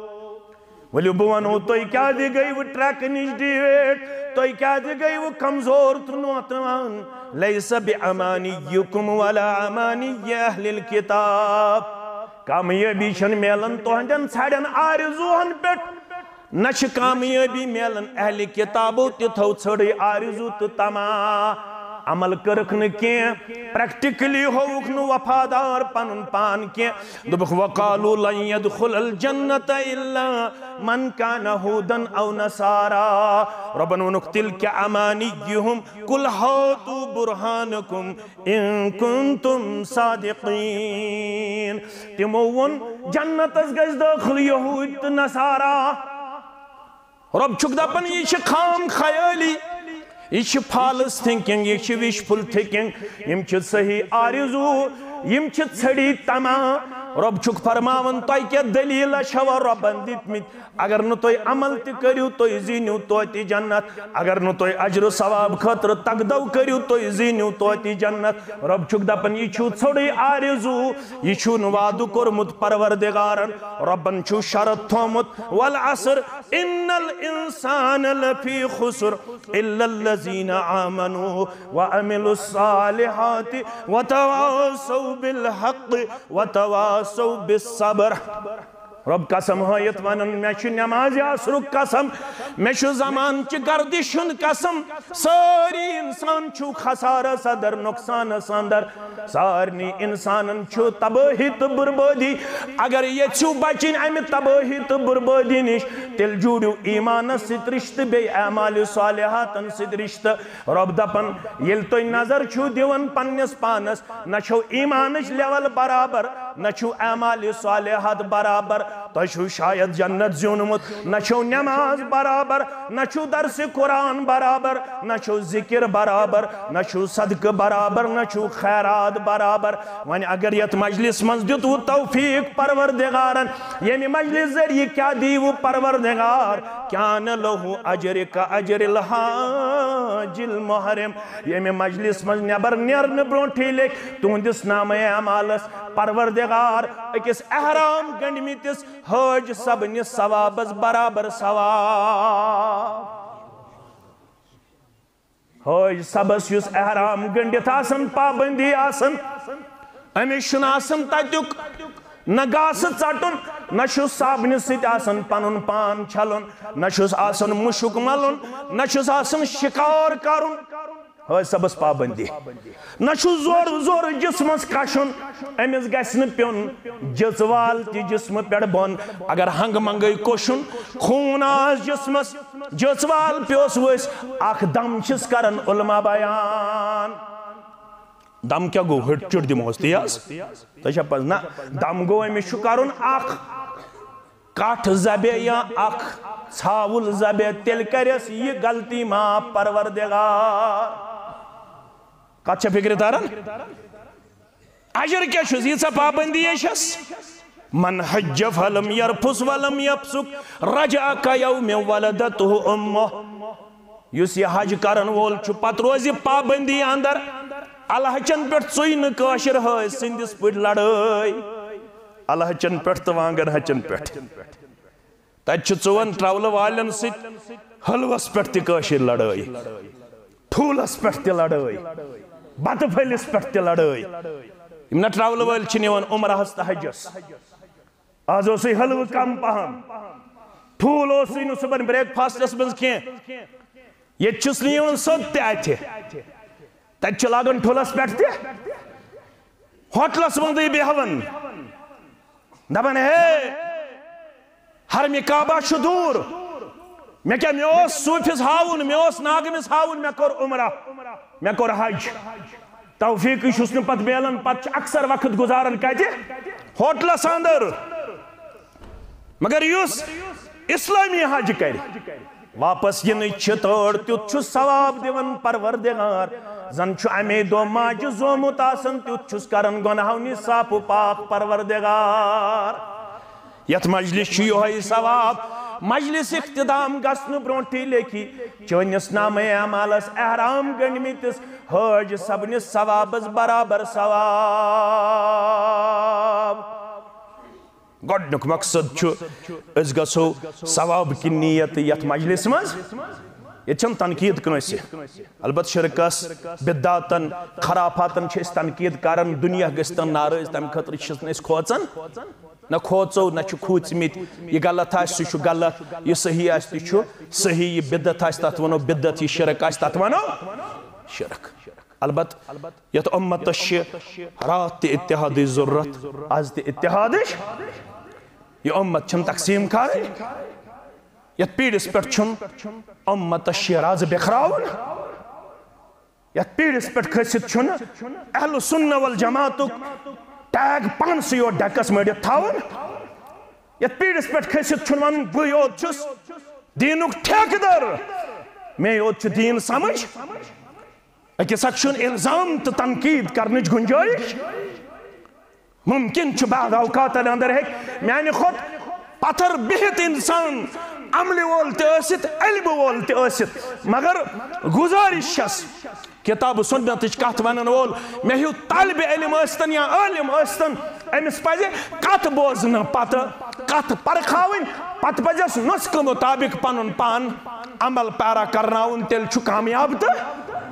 ؤلِو بہٕ ونو تُہۍ کیٛازِ گٔیوٕ ٹریک نِش ڈیویٹ، تُہۍ کیٛازِ گٔیوٕ کمزور تہٕ نوتوان؟ لیس بامانیکم ولا امانی اہل الکتاب۔ کامیٲبی چھنہٕ میلان تُہنٛدٮ۪ن ژھرٮ۪ن آرزوہن پٮ۪ٹھ، نہ چھِ کامیٲبی میلان اہل کتابو تہِ تھٲو ژھٔڑٕے آرزو تہٕ تمع۔ عمل کٔرٕکھ نہٕ کینٛہہ، پریکٹیکلی ہووُکھ نہٕ وفادار پنُن پان کینٛہہ۔ دوٚپُکھ، وقالوا لن يدخل الجنة الا من كان هودا او نصارى۔ رۄبن ووٚنُکھ، تلك امانيهم قل هاتوا برهانكم ان كنتم صادقين۔ تِمو ووٚن، جنتس گژھِ دٲخل یہوٗدۍ تہٕ نصارا۔ رۄب چھُکھ دپان، یہِ چھِ خام خیٲلی، یہِ چھِ فالس تھنکنگ، یہِ چھِ وشفل تھنکنگ، یِم چھِ صحیح آرزو، یِم چھِ ژھٔڑی تمع۔ رۄب چھُکھ فرماوان، تۄہہِ کیٛاہ دٔلیٖلہ چھوا رۄبن دِتمٕتۍ؟ اگر نہٕ تُہۍ عمل تہِ کٔرِو، تُہۍ زیٖنِو توتہِ جنت۔ اگر نہٕ تُہۍ اجر و ثواب خٲطرٕ تقدو کٔرِو، تُہۍ زیٖنِو توتہِ جنت۔ رۄب چھُکھ دپان، یہِ چھُو ژھوٚڑٕے آرزو، یہِ چھُو نہٕ وعدٕ کوٚرمُت پروردگارن۔ رۄبن چھُو شرط تھوٚومُت، والعصر ان الانسان لفی خسر الا الذین آمنوا وعملوا الصالحات وتواصوا بالحق وتواصوا بالصبر۔ رۄب قسم ہٲیِتھ ونان، مےٚ چھُ نمازِ عصرُک قسم، مےٚ چھُ زمانہٕ چہِ گردش ہُنٛد قسم، سٲری انسان چھُ خسارس اندر، نقصانس اندر۔ سارنٕے انسانن چھُ تبٲہی تہٕ بربٲدی۔ اگر یژھِو بچِنۍ امہِ تبٲہی تہٕ بربٲدی نِش، تیٚلہِ جوٗڑِو ایمانس سۭتۍ رشتہٕ، بیٚیہِ اعمالِ صالحاتن سۭتۍ رشتہٕ۔ رۄب دپان، ییٚلہِ تُہۍ نظر چھِو دِوان پننِس پانس، نہ چھو ایمانٕچ لیول برابر، نہ چھو اعمالِ صالحات برابر، تۄہہِ چھُو شاید جنت زیوٗنمُت، نہ چھو نماز برابر، نہ چھُو درسِ قرآن برابر، نہ چھُو ذکر برابر، نہ چھُو صدقہٕ برابر، نہ چھُو خیرات برابر۔ وۄنۍ اگر یتھ مجلس منٛز دیُتوٕ توفیق پروردگارن، ییٚمہِ مجلس ذریعہ کیٛاہ دیٖوٕ پروردگار؟ کان لہ اجر کا اجر الحاج المحرم۔ ییٚمہِ مجلس منٛز نٮ۪بر نیرنہٕ برونٛٹھٕے لیکھِ تُہنٛدِس نامہ اعمالس پروردگار أکِس احرام گنٛڈمٕتِس حٲج صٲبنِس ثوابس برابر ثواب۔ حٲج صٲبس یُس احرام گٔنٛڈِتھ آسان، پابندی آسان، أمِس چھُنہٕ آسان تَتیُک نہ گاسہٕ ژَٹُن، نہ چھُس صابنہِ سۭتۍ آسان پَنُن پان چھَلُن، نہ چھُس آسان مُشُک مَلُن، نہ چھُس آسان شِکار کَرُن۔ حٲج صٲبس پابندی۔ نہ چھُ زورٕ زورٕ جسمس کشُن، أمِس گژھِ نہٕ پیوٚن جٔژ وال تہِ جسمہٕ پٮ۪ٹھ بۄن۔ اگر ہنگہٕ منگے کوٚشُن، خوٗن آس جسمس، جٔژ وال پیوٚس ؤسۍ، اکھ دم چھِس کران علماء بیان۔ دم کیٛاہ گوٚو؟ ہٕٹ چُٹ دِمہوس، تی حظ؟ تۄہہِ چھا پَے؟ نہ، دم گوٚو أمِس چھُ کرُن اکھ کٹھ ذبح یا اکھ ژھاوُل ذبح، تیٚلہِ کرٮ۪س یہِ غلطی معاف پروردگار۔ کتھ چھےٚ فکرِ تران؟ اجر کیٛاہ چھُس؟ ییٖژاہ پابندی ہے چھَس۔ من حج فلم یرفس ولم یفسق رجع کیوم ولدتہ امہ۔ یُس یہِ حج کرن وول چھُ، پتہٕ روزِ پابندی اندر، الہٕ ہچن پٮ۪ٹھ ژُے نہٕ کٲشِر حٲج سٕنٛدِس پٲٹھۍ لڑٲے۔ الہٕ ہچن پٮ۪ٹھ تہٕ وانگن ہچن پٮ۪ٹھ۔ تتہِ چھِ ژُون ٹرولہٕ والٮ۪ن سۭتۍ حلوس پٮ۪ٹھ تہِ کٲشِر لڑٲے، ٹھوٗلس پٮ۪ٹھ تہِ لڑٲے، بتہٕ پھٔلِس پٮ۪ٹھ تہِ لڑٲے۔ یِم نہ ٹرولہٕ وٲلۍ چھِ نِوان عمرہس تہٕ حجس۔ آز اوسُے حلوٕ کم پہم، ٹھوٗل اوسُے نہٕ صُبحن بریک فاسٹس منٛز کینٛہہ۔ ییٚتہِ چھُس نہٕ یِوان سیوٚد تہِ اَتھِ۔ تَتہِ چھِ لاگان ٹھوٗلَس پٮ۪ٹھ تہِ۔ ہوٹلَس منٛزٕے بیٚہوان۔ دَپان، "ہے، حرمِ کعبہ چھُ دوٗر۔ مےٚ کیٛاہ، مےٚ اوس صوٗفِس ہاوُن، مےٚ اوس ناگہٕ مِس ہاوُن، مےٚ کوٚر عمرہ، مےٚ کوٚر حج۔" توفیٖقٕے چھُس نہٕ پَتہٕ میلان، پَتہٕ چھُ اکثر وقت گُزاران کَتہِ؟ ہوٹلَس اَندَر۔ مگر یُس اسلٲمی حج کرِ، واپس یِنٕچ چھِ تٲڑ، تیُتھ چھُ ثواب دِوان پروردگار۔ زن چھُ امے دۄہ ماجہِ زومُت آسان، تیُتھ چھُس کران گۄناہو نِش صاف و پاک پروردگار۔ یتھ مجلس چھُ یِہوٚے ثواب۔ مجلس اختتام گژھنہٕ برونٹھٕے لیکھِ، چٲنِس نامہ اعمالس احرام گٔنڈمٕتِس حٲج سپدنس ثوابس برابر ثواب۔ گۄڈنیُک مقصد چھُ، أسۍ گژھو ثواب کہِ نیت یتھ مجلس منٛز۔ ییٚتہِ چھَنہٕ تنقید کٲنٛسہِ۔ البتہ شرکس، بدعاتن، خرافاتن چھِ أسۍ تنقید کران، دُنیا گژھِ تن ناراض، تمہِ خٲطرٕ چھِس نہٕ أسۍ کھوژان۔ نہ کھوژو، نہ چھِ کھوٗژمٕتۍ۔ یہِ غلط آسہِ، سُہ چھُ غلط، یہِ صحیح آسہِ، تہِ چھُ صحیح، یہِ بدعت آسہِ، تتھ ونو بدعت، یہِ شرک آسہِ، تتھ ونو شرک۔ البتہ یتھ امتس چھِ راتھ تہِ اتحادٕچ ضرورت، از تہِ اتحادٕچ۔ یہِ امت چھُنہٕ تقسیٖم کرٕنۍ۔ یتھ پیٖرِس پٮ۪ٹھ چھُنہٕ امتس شیرازٕ بکھراوُن۔ یتھ پیٖرِس پٮ۪ٹھ کھٔسِتھ چھُنہٕ اہل سنہ والجماعتُک ٹیگ پانسٕے یوت ڈیکس مٔڑِتھ تھاوُن۔ یتھ پیٖرِس پٮ۪ٹھ کھٔسِتھ چھُنہٕ ونُن، "بٕے یوت چھُس دیٖنُک ٹھیکہٕ در، مے یوت چھُ دیٖن سمجھ۔" أکِس اکھ چھُنہٕ الزام تہٕ تنقید کرنٕچ گنجٲیش۔ ممکن چھُ بعض اوقاتن اندر ہیٚکہِ میانہِ کھۄتہٕ پتھر بِہِتھ انسان عملہِ وول تہِ ٲسِتھ، علمہٕ وول تہِ ٲسِتھ، مگر گزارش چھس، کتاب و سنتٕچ کتھ ونن وول، مےٚ ہیوٗ طالب علم ٲسۍتن یا عٲلم ٲسۍتن، أمِس پزِ کتھ بوزنہٕ پتہٕ کتھ پرکھاوٕنۍ، پتہٕ پزٮ۪س نسخہٕ مطابق پنُن پان عمل پیرا کرناوُن، تیٚلہِ چھُ کامیاب تہٕ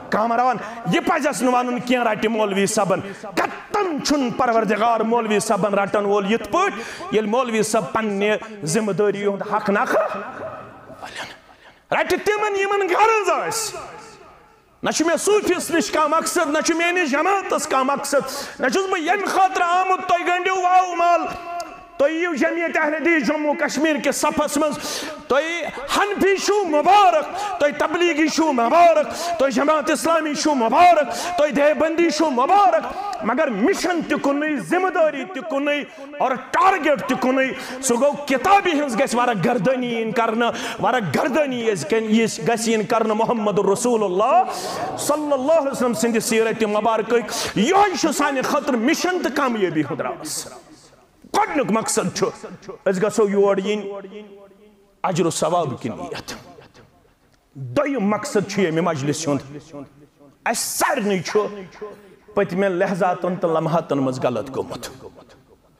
کامران، یہِ پزٮ۪س نہٕ ونُن کینٛہہ، رٹہِ مولوی صٲبن۔ کتن چھُنہٕ پروردگار مولوی صٲبن رٹن وول یِتھ پٲٹھۍ، ییٚلہِ مولوی صٲب پننہِ ذمہٕ دٲری ہُنٛد حق نکھٕ رٹہِ تِمن، یِمن غرض آسہِ۔ نہ چھُ مےٚ صوٗفیس نِش کانٛہہ مقصد، نہ چھُ میٲنِس جماعتس کانٛہہ مقصد، نہ چھُس بہٕ ییٚمہِ خٲطرٕ آمُت تۄہہِ گنڈِو واو مال۔ تُہۍ یِیِو جمعیت اہل حدیث جموں کشمیر کِس صفس منٛز، تُہۍ حنفی چھِو مبارک، تُہۍ تبلیغی چھِو مبارک، تُہۍ جماعت اسلامی چھِو مبارک، تُہۍ دیوبندی چھِو مبارک، مگر مشن تہِ کُنُے، ذمہٕ دٲری تہِ کُنُے اور ٹارگیٹ تہِ کُنُے۔ سُہ گوٚو، کتابہِ ہٕنٛز گژھِ ورق گردٲنی یِنۍ کرنہٕ، ورق گردٲنی یِس-، یِس-، گژھِ یِنۍ کرنہٕ محمد رسول اللہ صلی اللہ علیہ وسلم سٕنٛدِ سیرت مبارکٕکۍ۔ یِہوٚے چھُ سانہِ خٲطرٕ مشن تہٕ کامیٲبی ہُنٛد راز۔ گۄڈٕنیُک مقصد چھُ، أسۍ گژھو یور یِنۍ اجر و ثواب کہِ نیت۔ دوٚیِم مقصد چھُ ییٚمہِ مجلس ہُنٛد، اَسہِ سارنٕے چھُ پٔتمٮ۪ن لحظاتن تہٕ لمحاتن منٛز غلط گوٚمُت۔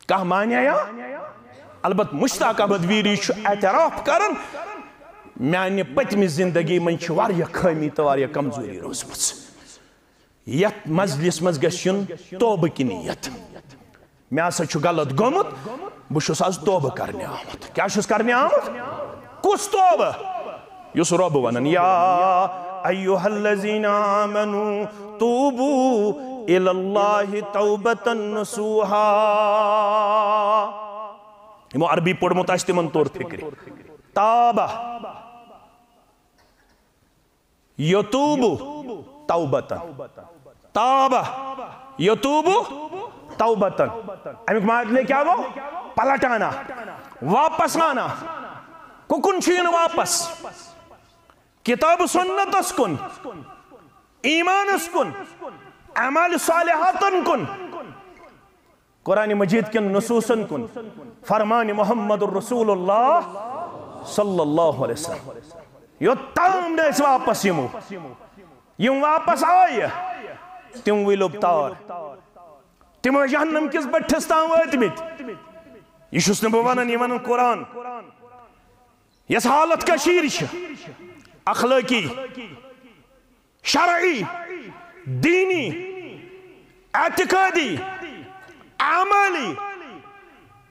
کانٛہہ مانییا؟ البتہ مشتاق احمد ویری چھُ اعتراف کران، میانہِ پٔتمہِ زندگی منٛز چھِ واریاہ خٲمی تہٕ واریاہ کمزوری روٗزمٕژ۔ یتھ مجلس منٛز گژھِ یُن توبہٕ کہِ نیت۔ مےٚ ہسا چھُ غلط گوٚمُت، بہٕ چھُس آز توبہٕ کرنہِ آمُت۔ کیٛاہ چھُس کرنہِ آمُت؟ کُس توبہٕ؟ یُس رۄب ونان، یا ایھا الذین آمنوا توبوا الی اللہ توبۃ نصوحا۔ یِمو عربی پوٚرمُت آسہِ، تِمن توٚر فکرِ۔ تابہ، یتوب توبتن۔ تاب یتوب توبتن۔ امیُک معنی کیٛاہ گوٚو؟ پلٹ آنا، واپس آنا۔ کُکُن چھُ یُن واپس؟ کتاب سنتس کُن، ایمانس کُن، اعمال صالحاتن کُن۔ قرآن مجید کٮ۪ن نصوصن کُن، فرمان محمد رسول اللہ صلی اللہ علیہ وسلم۔ یوٚتام نہٕ أسۍ واپس یِمو، یِم واپس آیہِ، تِم وٕلِب تار، تِم ٲسۍ جہنم کِس بٔٹھِس تام وٲتمٕتۍ۔ یہِ چھُس نہٕ بہٕ ونان، یہِ ونان قرآن۔ یۄس حالت کٔشیٖرِ چھِ، اخلٲقی، شرعی، دینی، اعتقادی، اعمالی،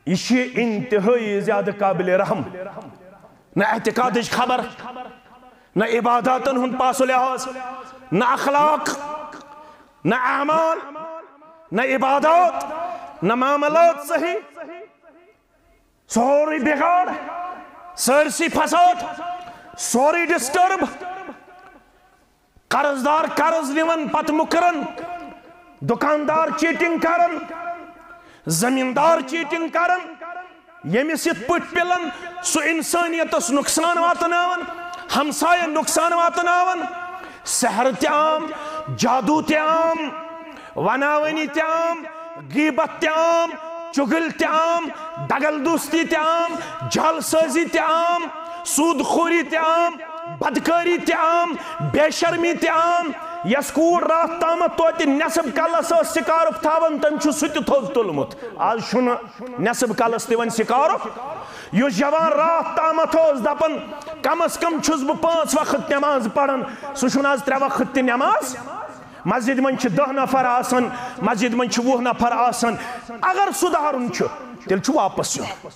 یہِ چھِ انتہٲئی زیادٕ قابل رحم۔ نہ اعتقادٕچ خبر، نہ عباداتن ہُنٛد پاس و لحاظ، نہ اخلاق، نہ اعمال، نہ عبادات، نہ معاملات صحیح۔ سورُے بِگاڑ، سٲرسٕے فساد، سورُے ڈسٹرب۔ قرض دار قرض نِوان پتہٕ مُکران، دُکاندار چیٹنگ کران، زمیٖندار چیٹنگ کران، ییٚمِس یِتھ پٲٹھۍ پِلان سُہ انسانیتس نۄقصان واتناوان، ہمساین نۄقصان واتناوان، سحر تہِ عام، جادو تہِ عام، وناوٲنی تہِ عام، غیبت تہِ عام، چُغل تہِ عام، دگل دوستی تہِ عام، جعل سٲزی تہِ عام، سود خوری تہِ عام، بدکاری تہِ عام، بے شرمی تہِ عام۔ یس کوٗر راتھ تامتھ توتہِ نصب کلس ٲس سکارف تھاوان، تٔمۍ چھُ سُہ تہِ تھوٚد تُلمُت۔ آز چھُنہٕ نصب کلس تہِ وۄنۍ سکارف۔ یُس جوان راتھ تامتھ اوس دپان، کم از کم چھُس بہٕ پانٛژھ وقت نماز پران، سُہ چھُنہٕ آز ترٛےٚ وقت تہِ نماز۔ مسجد منٛز چھِ دَہ نفر آسان، مسجد منٛز چھِ وُہ نفر آسان۔ اگر سُدھارُن چھُ، تیٚلہِ چھُ واپس یُن۔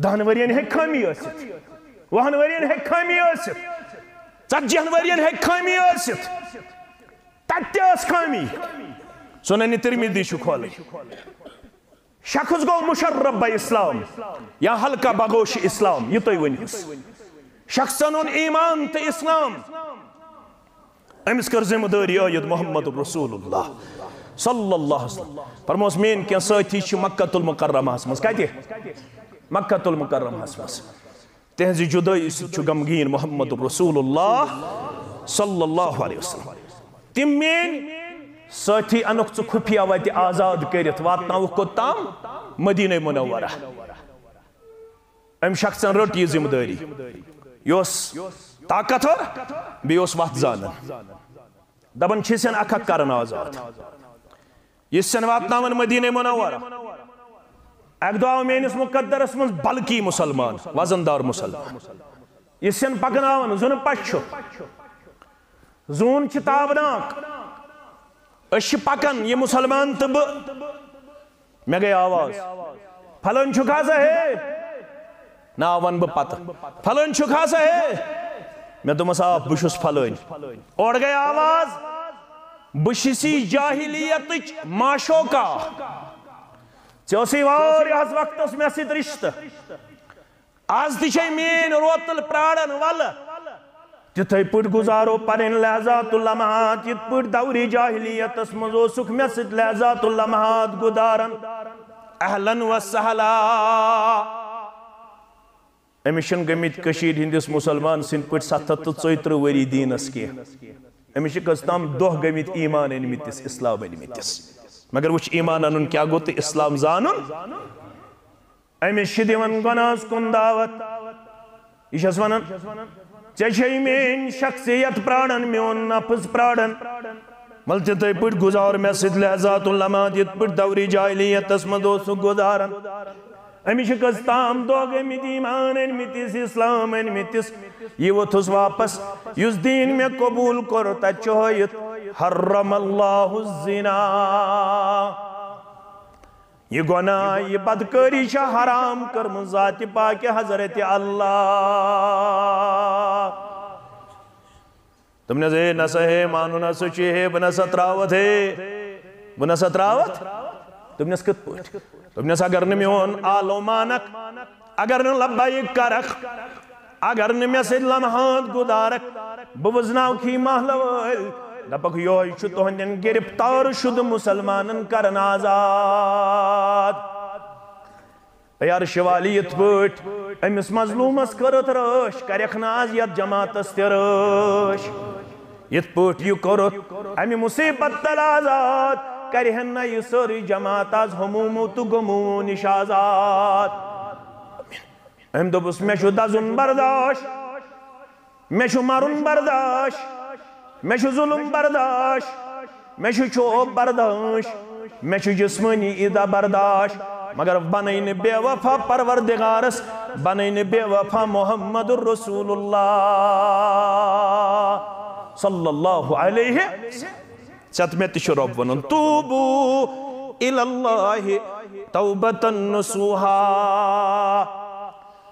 دَہَن ؤرین ہیٚکہِ خٲمی ٲسِتھ، وُہَن ؤرین ہیٚکہِ خٲمی ٲسِتھ، ژتجی ہن ؤرین ہیٚکہِ خٲمی ٲسِتھ۔ تتہِ تہِ ٲس خٲمی۔ سنن ترمذی چھُ کھولٕنۍ۔ شخص گوٚو مشرب بہ اسلام یا حلقہ بگوش اسلام، یہِ تُہۍ ؤنِو۔ شخصن اوٚن ایمان تہٕ اسلام، أمِس کٔر ذمہٕ دٲری عٲید محمد رسول اللہ صلی اللہ علیہ وسلم۔ فرموس، میٲنۍ کینٛہہ سٲتھی چھِ مکہ المکرمہس منٛز۔ کتہِ؟ مکہ المکرمہس منٛز۔ تہنٛزِ جدٲیی سۭتۍ چھُ غمگیٖن محمد رسول اللہ صلی اللہ علیہ وسلم۔ تِم میٲنۍ سٲتھی انُکھ ژٕ خفیہ وتہِ آزاد کٔرِتھ، واتناوُکھ کوٚت تام؟ مدینہ منورہ۔ أمۍ شخصن رٔٹ یہِ ذمہٕ دٲری۔ یہِ اوس طاقتور، بیٚیہِ اوس وتھ زانان۔ دپان چھِ سن اکھ اکھ کرن آزاد۔ یہِ سن واتناوان مدینہ منورہ۔ اکہِ دۄہ آو میٲنِس مقدرس منٛز بلکی مسلمان، وزن دار مسلمان۔ یہِ سن پکناوان زُنہٕ پچھ چھُ۔ زوٗن چھِ تابناک۔ أسۍ چھِ پکان، یہِ مُسلمان تہٕ بہٕ۔ مےٚ گٔے آواز، "پھلٲنۍ چھُکھا سا ہے؟" ناو وَنہٕ بہٕ پتہٕ۔ "پھلٲنۍ چھُکھا سا ہے؟" مےٚ دوٚپمَس، "آ، بہٕ چھُس پھلٲنۍ۔" اورٕ گٔے آواز، "بہٕ چھُسی جاہلیتٕچ معشوقہ۔ ژےٚ اوسُے واریاہَس وقتَس مےٚ سۭتۍ رِشتہٕ۔ از تہِ چھے میٲنۍ روتل پراران، ولہٕ تِتھے پٲٹھۍ گُزارو پنٕنۍ لحظات و لمحات، یِتھ پٲٹھۍ دورِ جاہلیتس منٛز اوسُکھ مےٚ سۭتۍ لحظات و لمحات گُزاران۔" اہلاً و سہلاً۔ أمِس چھِنہٕ گٔمٕتۍ کٔشیٖرِ ہٕنٛدِس مُسلمان سٕنٛدۍ پٲٹھۍ ستھ ہتھ تہٕ ژۄیہِ ترٕٛہ ؤری دیٖنس کینٛہہ۔ أمِس چھِ کٔژ تام دۄہ گٔمٕتۍ ایمان أنمٕتِس، اسلام أنمٕتِس۔ مگر وٕچھ، ایمان انُن کیٛاہ گوٚو تہٕ اسلام زانُن۔ أمِس چھِ دِوان گۄناہس کُن دعوت۔ یہِ چھَس وَنان، "ژےٚ چھے میٲنۍ شخصیت پراران، میون نفس پراران۔ وَلہٕ تِتھے پٲٹھۍ گُزار مےٚ سۭتۍ لحظات و لمحات، یِتھ پٲٹھۍ دورِ جاہلیتس منٛز اوسُکھ گُزاران۔" أمِس چھِ کٔژ تام دۄہ گٔمٕتۍ ایمان أنمٕتِس، اسلام أنمٕتِس۔ یہِ ووٚتھُس واپس، یُس دیٖن مےٚ قبوٗل کوٚر، تَتہِ چھُ ہٲیِتھ، "حرم اللہ الزنا۔" یہِ گۄناہ، یہِ بدکٲری چھےٚ حرام کٔرمٕژ ذاتِ پاکہِ حضرت اللہ۔ دوٚپنس، "ہے نسا ہے، مانُن ہسا چھُ ہے، بہٕ نسا ترٛاوتھ ہے، بہٕ نسا ترٛاوتھ۔" دوٚپنس، "کِتھ پٲٹھۍ؟" دوٚپنس، "اگر نہٕ میون آلو مانکھ، اگر نہٕ لبیک کرکھ، اگر نہٕ مےٚ سۭتۍ لمحات گُزارکھ، بہٕ وٕزناوکھ یہِ محلہٕ وٲلۍ، دپکھ، یہوے چھُ تُہنٛدٮ۪ن گرفتار شُدٕ مُسلمانن کرن آزاد۔" یار شوالی یِتھ پٲٹھۍ أمِس مظلوٗمس کٔرٕتھ رٲچھ، کرٮ۪کھ نہٕ آز یتھ جماعتس تہِ رٲچھ۔ یِتھ پٲٹھۍ یہِ کوٚرُتھ امہِ مُصیبت تل آزاد، کرِہن نہ یہِ سٲرٕے جماعت آز ہمومو تہٕ غمومو نِش آزاد۔ أمۍ دوٚپُس، "مےٚ چھُ دزُن برداش، مےٚ چھُ مرُن برداش، مےٚ چھُ ظُلُم برداش، مےٚ چھُ چوب برداش، مےٚ چھُ جسمٲنی ایٖزا برداش، مگر بنٲے نہٕ بے وفا پروردگارس، بنٲے نہٕ بے وفا محمد رسول اللہ صلی اللہ علیہ وسلم۔" ژےٚ تہٕ مےٚ تہِ چھُ رۄب وَنان، "توبو الی اللہ توبتن نصوحا۔"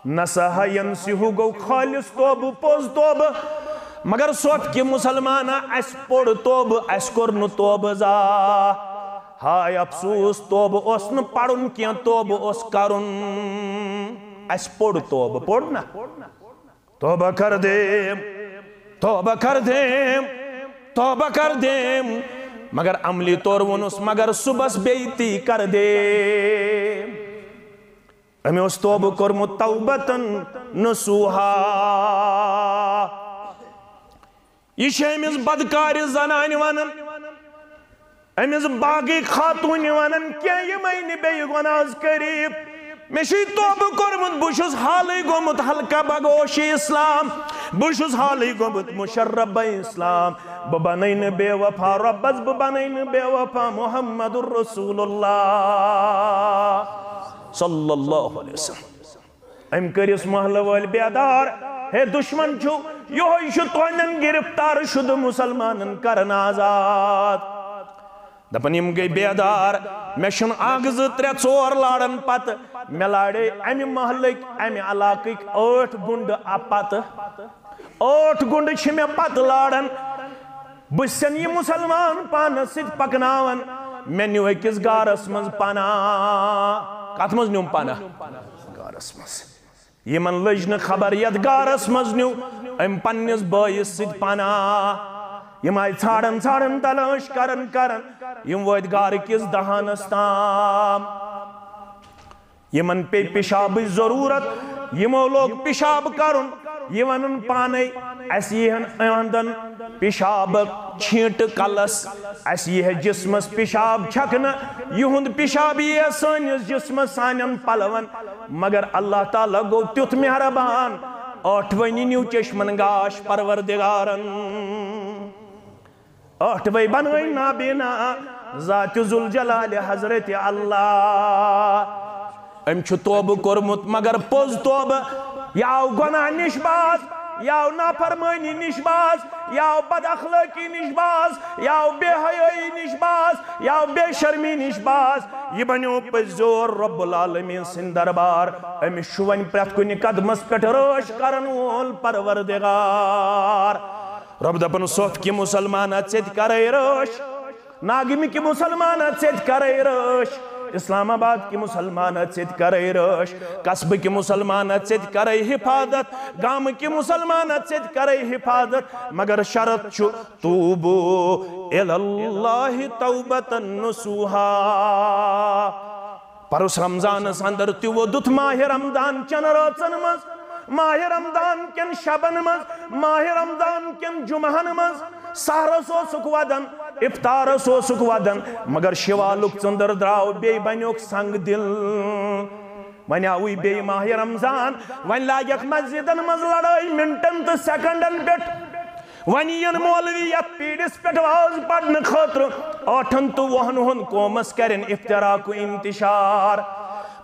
نہ سا ینصح گوٚو خالص توبہٕ، پوٚز توبہٕ۔ مگر سۄتھ کہِ مُسلمانہ، اَسہِ پوٚر توبہٕ، اَسہِ کوٚر نہٕ توبہٕ زا۔ ہاے افسوس، توبہٕ اوس نہٕ پَرُن کینٛہہ، توبہٕ اوس کَرُن۔ اَسہِ پوٚر توبہٕ، پوٚر نہ؟ توبہ کر دے، توبہ کر دے، توبہ کر دے۔ مگر عملی طور ووٚنُس، مگر صُبحس بیٚیہِ تی کر دے۔ أمۍ اوس توبہٕ کوٚرمُت توبتن نصوحا۔ یہِ چھِ أمِس بدکارِ زنانہِ ونان، أمِس باقٕے خاتوٗنہِ ونان، کینٛہہ یِمے نہٕ بیٚیہِ گۄناہ کٔرِو۔ مےٚ چھُے توبہٕ کوٚرمُت، بہٕ چھُس حالٕے گوٚمُت حلقہ بگوش اسلام، بہٕ چھُس حالٕے گوٚمُت مشرب اسلام۔ بہٕ بنَے نہٕ بے وفا رۄبس، بہٕ بنَے نہٕ بے وفا محمد رسول اللہ صلی اللہ علیہ وسلم۔ أمۍ کٔرِس محلہٕ وٲلۍ بیدار، ہے دُشمن چھُ، یِہوٚے چھُ تُہنٛدٮ۪ن گرفتار شُدٕ مُسلمانن کرن آزاد۔ دپان یِم گٔے بیدار، مےٚ چھُنہٕ اکھ زٕ ترٛےٚ ژور لاران پتہٕ، مےٚ لارے امہِ محلٕکۍ، امہِ علاقٕکۍ ٲٹھ گُنڈٕ اَ پتہٕ۔ ٲٹھ گُنڈٕ چھِ مےٚ پتہٕ لاران۔ بہٕ چھُسن یہِ مُسلمان پانس سۭتۍ پکناوان۔ مےٚ نیوٗ أکِس غارس منٛز پناہ۔ کتھ منٛز نیوٗم پناہ؟ غارس منٛز۔ یِمن لٔج نہٕ خبر یتھ غارس منٛز نیوٗ أمۍ پننِس بٲیِس سۭتۍ پناہ۔ یِم آیہِ ژھانڈان ژھانڈان، تلٲش کران کران، یِم وٲتۍ غارٕ کِس دہانس تام۔ یِمن پیٚیہِ پِشابٕچ ضروٗرت، یِمو لوگ پِشاب کرُن۔ یہِ ونان پانے، اسہِ یِہن اہندن پِشاب چھیٖنٹہٕ کلس، اسہِ یِہے جسمس پِشاب چھکنہٕ، یِہُنٛد پِشاب یِیہِ سٲنِس جسمس، سانٮ۪ن پلون۔ مگر اللہ تعالیٰ گوٚو تیُتھ مہربان، ٲٹھوٕنی نیوٗ چشمن گاش پروردگارن۔ ٲٹھوے بنٲے نابینا ذات ذوالجلال حضرت اللہ۔ أمۍ چھُ توبہٕ کوٚرمُت، مگر پوٚز توبہٕ۔ یہِ آو گۄناہ نِش باز، یا آو نافرمٲنی نِش باز، یا آو بد اخلٲقی نِش باز، یا آو بے حیٲیی نِش باز، یا آو بے شرمی نِش باز۔ یہِ بنیو پٔزۍ زور رب العالمین سٕنٛدۍ دربار۔ أمِس چھُ وۄنۍ پرٛٮ۪تھ کُنہِ قدمس پٮ۪ٹھ رٲچھ کرن وول پروردگار۔ رب دپان، صوف کہِ مسلمانہ ژےٚ تہِ کرے رٲچھ، ناگمہِ کہِ مسلمانہ ژےٚ تہِ کرے رٲچھ، اسلام آباد کہِ مسلمانہ ژےٚ تہِ کرے رٲچھ، قصبہٕ کہِ مسلمانہ ژےٚ تہِ کرے حفاظت، گامہٕ کہِ مسلمانہ ژےٚ تہِ کرے حفاظت، مگر شرط چھُ، توبو الی اللہ توبتاً نصوحا۔ پرُس رمضانس اندر تہِ ووٚدُتھ ماہِ رمضان چٮ۪ن رٲژن منٛز، ماہِ رمضان کٮ۪ن شبن منٛز، ماہِ رمضان کٮ۪ن جمعہن منٛز۔ سحرس اوسُکھ ودان، افطارس اوسُکھ ودان، مگر شوالُک ژٔنٛدٕر درٛاو، بیٚیہِ بنیوکھ سنگ دل۔ وۄنۍ آوٕے بیٚیہِ ماہِ رمضان، وۄنۍ لاگٮ۪کھ مسجدن منٛز لڑٲے منٹن تہٕ سیکنڈن پٮ۪ٹھ۔ وۄنۍ یِن مولوی یتھ پیٖرِس پٮ۪ٹھ واز پرنہٕ خٲطرٕ، ٲٹھن تہٕ وُہن ہُنٛد قومس کرن افتراق و انتشار۔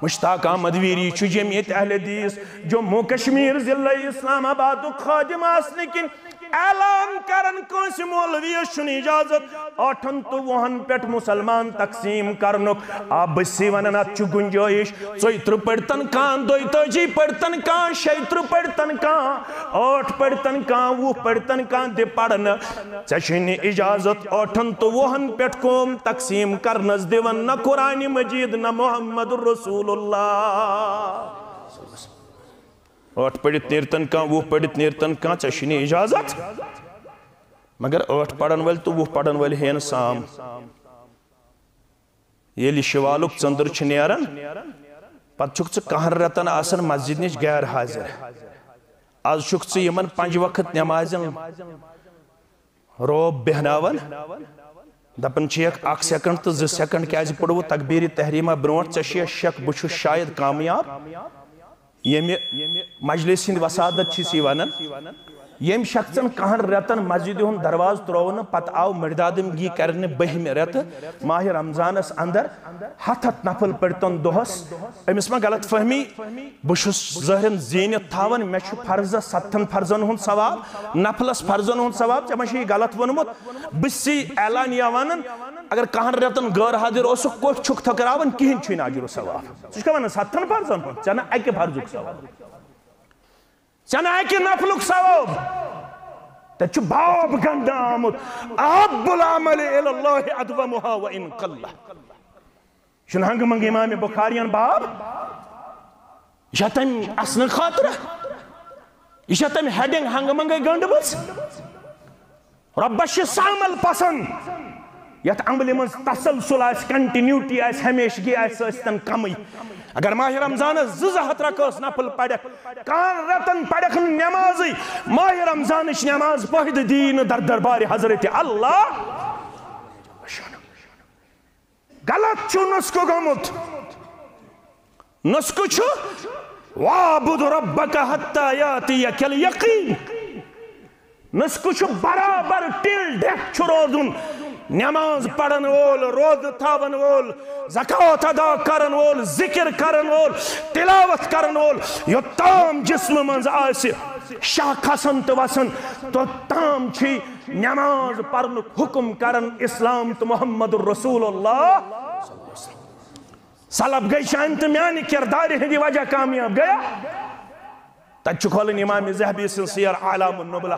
مشتاق احمد ویری چھُ جمعیت اہل حدیث جموں کشمیر ضلع اسلام آبادُک خادم آسنہٕ کِنۍ اعلان کران، کٲنٛسہِ مولویس چھُنہٕ اجازت ٲٹھن تہٕ وُہن پٮ۪ٹھ مسلمان تقسیم کرنُک۔ آ، بہٕ چھُسے ونان، اتھ چھُ گنجٲیش۔ ژۄیہِ ترٕٛہ پٔرۍتن کانٛہہ، دۄیہِ تٲجی پٔرۍتن کانٛہہ، شیٚیہِ ترٕٛہ پٔرۍتن کانٛہہ، ٲٹھ پٔرۍتن کانٛہہ، وُہ پٔرۍتن کانٛہہ، دِ پرنہٕ۔ ژےٚ چھُے نہٕ اجازت ٲٹھن تہٕ وُہن پٮ۪ٹھ قوم تقسیم کرنس، دِوان نہ قرآن مجید نہ محمد رسول اللہ۔ ٲٹھ پٔرِتھ نیرتن کانٛہہ، وُہ پٔرِتھ نیرتن کانٛہہ، ژےٚ چھُے نہٕ اجازت۔ مگر ٲٹھ پرن وٲلۍ تہٕ وُہ پرن وٲلۍ ہیٚیَن سام۔ ییٚلہِ شوالُک ژٔنٛدٕر چھُ نیران، پتہٕ چھُکھ ژٕ کہن رٮ۪تن آسان مسجد نِش غیر حاضر۔ از چھُکھ ژٕ یِمن پنٛج وقت نٮ۪مازٮ۪ن روب بیہناوان، دپان چھِکھ، اکھ سیکنڈ تہٕ زٕ سیکنڈ کیازِ پوٚرُو تکبیرِ تحریمہ برونٛٹھ؟ ژےٚ چھُے شک بہٕ چھُس شاید کامیاب؟ ییٚمہِ مجلس ہٕنٛدۍ وسادت چھِ سی ونان، ییٚمۍ شخصن کہن رٮ۪تن مسجدِ ہُنٛد دروازٕ ترٛوو نہٕ، پتہٕ آو مردادمگی کرنہٕ بٔہمہِ رٮ۪تہٕ ماہِ رمضانس اندر ہتھ ہتھ نفل پٔرۍتن دۄہس۔ أمِس ما غلط فہمی؟ بہٕ چھُس ظٲہرن زیٖنِتھ تھاوان، مےٚ چھُ فرضس ستتھن فرضن ہُنٛد ثواب، نفلس فرضن ہُنٛد ثواب، ژےٚ ما چھُے یہِ غلط ووٚنمُت؟ بہٕ چھُسے اعلانیہ ونان، اگر کہن رٮ۪تن غٲر حٲضِر اوسُکھ، کوٚت چھُکھ تھٔکراوان؟ کِہیٖنۍ چھُے نہٕ اجر و ثواب۔ ژٕ چھُکھا ونان ستتھن فرضن ہُنٛد؟ ژےٚ نہ اکہِ فرضُک ثواب، ژےٚ نہ اکہِ نفلُک ثواب۔ تتہِ چھُ باب گنڈنہٕ آمُت، احب العمل الی اللہ ادومہا و ان قل۔ یہِ چھُنہٕ ہنگہٕ منگہٕ امام بخاریَن باب، یہِ چھا تٔمۍ اسنہٕ خٲطرٕ؟ یہِ چھا تٔمۍ ہیڈنگ ہنگہٕ منگے گنڈمٕژ؟ رۄبس چھِ سہ عمل پسند یتھ عملہِ منٛز تسلسل آسہِ، کنٹینیوٹی آسہِ، ہمیشگی آسہِ، سۄ ٲسۍ تن کمٕے۔ اگر ماہِ رمضانس زٕ زٕ ہتھ رکٲژ نفل پرکھ، کہن رٮ۪تن پرکھ نہٕ نمازٕے، ماہِ رمضانٕچ نماز فٲیدٕ دی نہٕ در دربارِ حضرت اللہ۔ غلط چھُ نسخہٕ گوٚمُت۔ نسخہٕ چھُ، "واعبد ربک حتی یاتیک الیقین۔" نسخہٕ چھُ برابر till death چھُ روزُن۔ نماز پرن وول، روزٕ تھاون وول، زکوٰۃ ادا کرن وول، ذکر کرن وول، تلاوت کرن وول، یوٚتام جسمہٕ منٛز آسہِ شاہ کھسان تہٕ وسان، توٚتام چھُے نماز پرنُک حکم کران اسلام تہٕ محمد رسول اللہ۔ سلف گٔے چانہِ تہٕ میانہِ کردارِ ہٕنٛدِ وجہ کامیاب، گٔیا؟ تتہِ چھُ کھولٕنۍ امام ذہبی سٕنٛز سیر اعلام النبلہ۔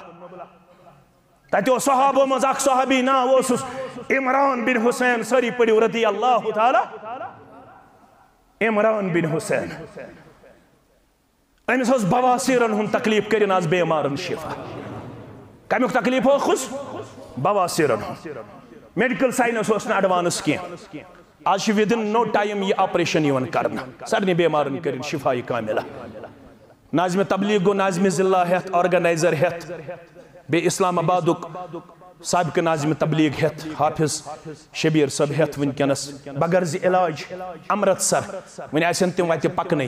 تتہِ اوس صحابو منٛز اکھ صحابی، ناو اوسُس عمران بن حسین، سٲری پٔرِو رضی اللہ تعالیٰ، عمران بن حسین۔ أمِس اوس بواسیرن ہُنٛد تکلیف، کٔرِن از بیمارن شفا۔ کمیُک تکلیف اوسُس؟ بواسیرن ہُنٛد۔ میڈیکل سائنس اوس نہٕ ایڈوانس کینٛہہ۔ از چھِ within no time یہِ آپریشن یِوان کرنہٕ۔ سارنٕے بیمارن کٔرِن شفا کاملہ۔ ناظم تبلیغ گوٚو ناظم ضلع ہٮ۪تھ، آرگنائزر ہٮ۪تھ، بیٚیہِ اسلام آبادُک سابقہٕ ناظم تبلیغ ہٮ۪تھ، حافظ شبیر صٲب ہٮ۪تھ وٕنکیٚنس بغرض علاج امرتسر۔ وۄنۍ آسن تِم وتہِ پکنٕے۔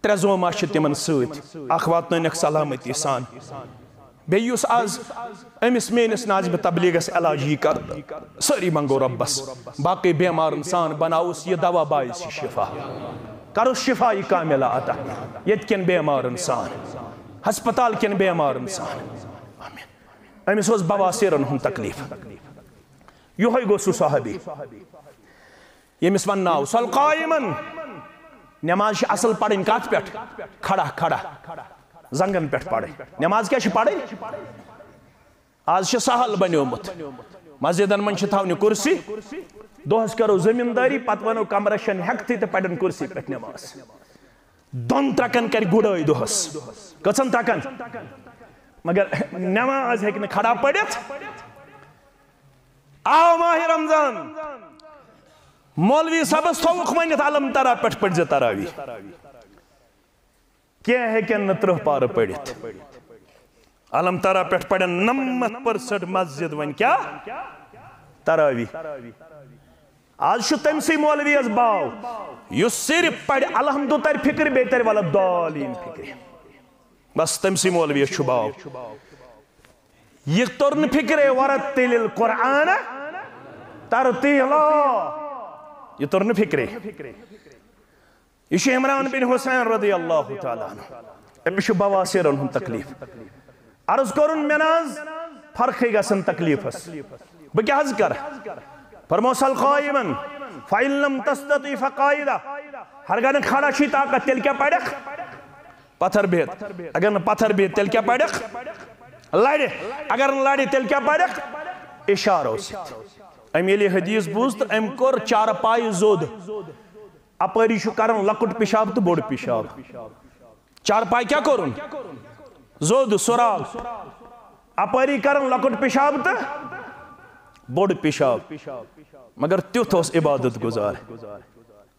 ترٛےٚ زوما چھِ تِمن سۭتۍ، اکھ واتنٲونکھ سلامتی سان۔ بیٚیہِ یُس از أمِس میٲنِس ناظمِ تبلیغس علاج یی کرنہٕ، سٲری منگو رۄبس، باقٕے بیمارن سان بناوُس یہِ دوا باعث شفا، کرُس شفا یہِ کاملہ عطا ییٚتہِ کٮ۪ن بیمارن سان۔ ہسپتال کٮ۪ن بیمارن سان۔ آمین۔ أمِس اوس بواسیرن ہُنٛد تکلیف۔ یِہوٚے گوٚو سُہ صحابی ییٚمِس وننہٕ آو، "صل قائمن"۔ نماز چھِ اصل پرٕنۍ کتھ پٮ۪ٹھ؟ کھڑا، کھڑا۔ زنگن پٮ۪ٹھ پرٕنۍ۔ نماز کیٛاہ چھِ پرٕنۍ؟ آز چھُ سہل بنیومُت۔ مسجدن منٛز چھِ تھاونہِ کرسی۔ دۄہس کرو زٔمیٖندٲری، پتہٕ ونو کمرس چھنہٕ ہٮ۪کتھٕے تہٕ پرن کرسی پٮ۪ٹھ نماز۔ دۄن ترکن کرِ گُڑٲے دۄہس۔ کٔژن ترکن؟ مگر نماز ہیٚکہِ نہٕ کھڑا پٔرِتھ۔ آو ماہِ رمضان، مولوی صٲبس تھووُکھ ؤنِتھ، "الم ترا پٮ۪ٹھ پٔرزِ تراوی۔" کینٛہہ ہیٚکن نہٕ ترٕٛہ پارٕ پٔرِتھ۔ الم ترا پٮ۪ٹھ پرن نَمَتھ پٔرسنٹ مسجد۔ وۄنۍ کیٛاہ؟ تراوی۔ آز چھُ تٔمسٕے مولویس باو، یُس صرف پرِ الحمد ترِ فکرِ، بیٚیہِ ترِ ولا الضالین فکرِ۔ بس تٔمسٕے مولویس چھُ باو۔ یہِ توٚر نہٕ فکرے، "ورتل القرآن ترتیلا"۔ یہِ توٚر نہٕ فکرے۔ یہِ چھُ عمران بن حسین رضی اللہ تعالیٰ عنہ۔ أمِس چھُ بواسیرن ہُنٛد تکلیف۔ عرض کوٚرُن، مےٚ نہ حظ فرقٕے گژھان تکلیفس۔ بہٕ کیٛاہ حظ کرٕ؟ فرموو، "صل قائمن، فإن لم تستطع فقاعدا"۔ ہرگاہ نہٕ کھڑا چھُے طاقت، تیٚلہِ کیٛاہ پرکھ؟ پتھر بِہِتھ۔ اگر نہٕ پتھر بِہِتھ، تیٚلہِ کیٛاہ پرکھ؟ لرِ۔ اگر نہٕ لرِ، تیٚلہِ کیٛاہ پرکھ؟ اشارو سۭتۍ۔ أمۍ ییٚلہِ یہِ حدیث بوٗز تہٕ أمۍ کوٚر چارپایہِ زوٚد۔ اپٲری چھُ کران لۄکُٹ پِشاب تہٕ بوٚڑ پِشاب۔ چارپاے کیٛاہ کوٚرُن؟ زوٚد، سُراخ۔ اپٲری کران لۄکُٹ پِشاب تہٕ بوٚڑ پِشاب۔ مگر تیُتھ اوس عبادت گزار۔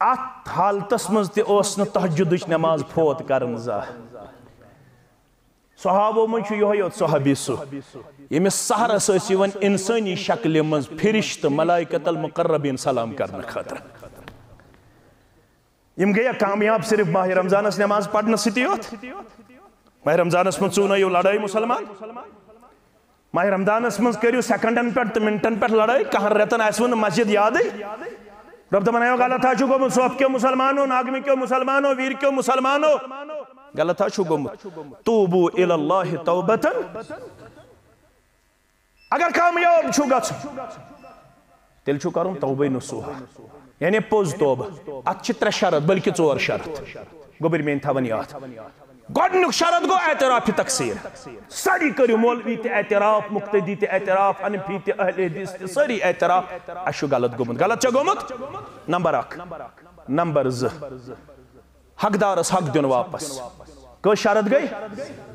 اتھ حالتس منٛز تہِ اوس نہٕ تہجدٕچ نماز فوت کران زانٛہہ۔ صحابو منٛز چھُ یِہوٚے یوت صحابی سُہ، ییٚمِس سحرس ٲسۍ یِوان انسٲنی شکلہِ منٛز فرشتہٕ ملائکۃ المقربین سلام کرنہٕ خٲطرٕ۔ یِم گٔیا کامیاب صرف ماہِ رمضانس نماز پرنہٕ سۭتی یوت؟ ماہِ رمضانس منٛز ژوٗنٲیِو لڑٲے مسلمان۔ ماہِ رمضانس منٛز کٔرِو سیکنڈن پٮ۪ٹھ تہٕ منٹن پٮ۪ٹھ لڑٲے، کہن رٮ۪تن آسِوٕ نہٕ مسجد یادٕے۔ رب دپان، "اے غلط ہا چھُ گوٚمُت، صوف کیو مسلمانو، ناگمہٕ کیو مسلمانو، ویر کیو مسلمانو، غلط ہا چھُ گوٚمُت۔ توبو الی اللہ توبتن"۔ اگر کامیاب چھُ گژھُن، تیٚلہِ چھُ کرُن توبہ نصوحہ، یعنی پوٚز توبہ۔ اتھ چھِ ترٛےٚ شرط، بلکہِ ژور شرط۔ گوٚبٕرۍ میٲنۍ تھاوان یاد۔ گۄڈٕنیُک شرط گوٚو اعتراف تقصیر۔ سٲری کٔرِو، مولوی تہِ اعتراف، مقتدی تہِ اعتراف، حنفی تہِ، اہل حدیث تہِ، سٲری اعتراف، اسہِ چھُ غلط گوٚمُت۔ غلط چھا گوٚمُت؟ نمبر اکھ۔ نمبر زٕ، حقدارس حق دیُن واپس۔ کٔژ شرط گٔے؟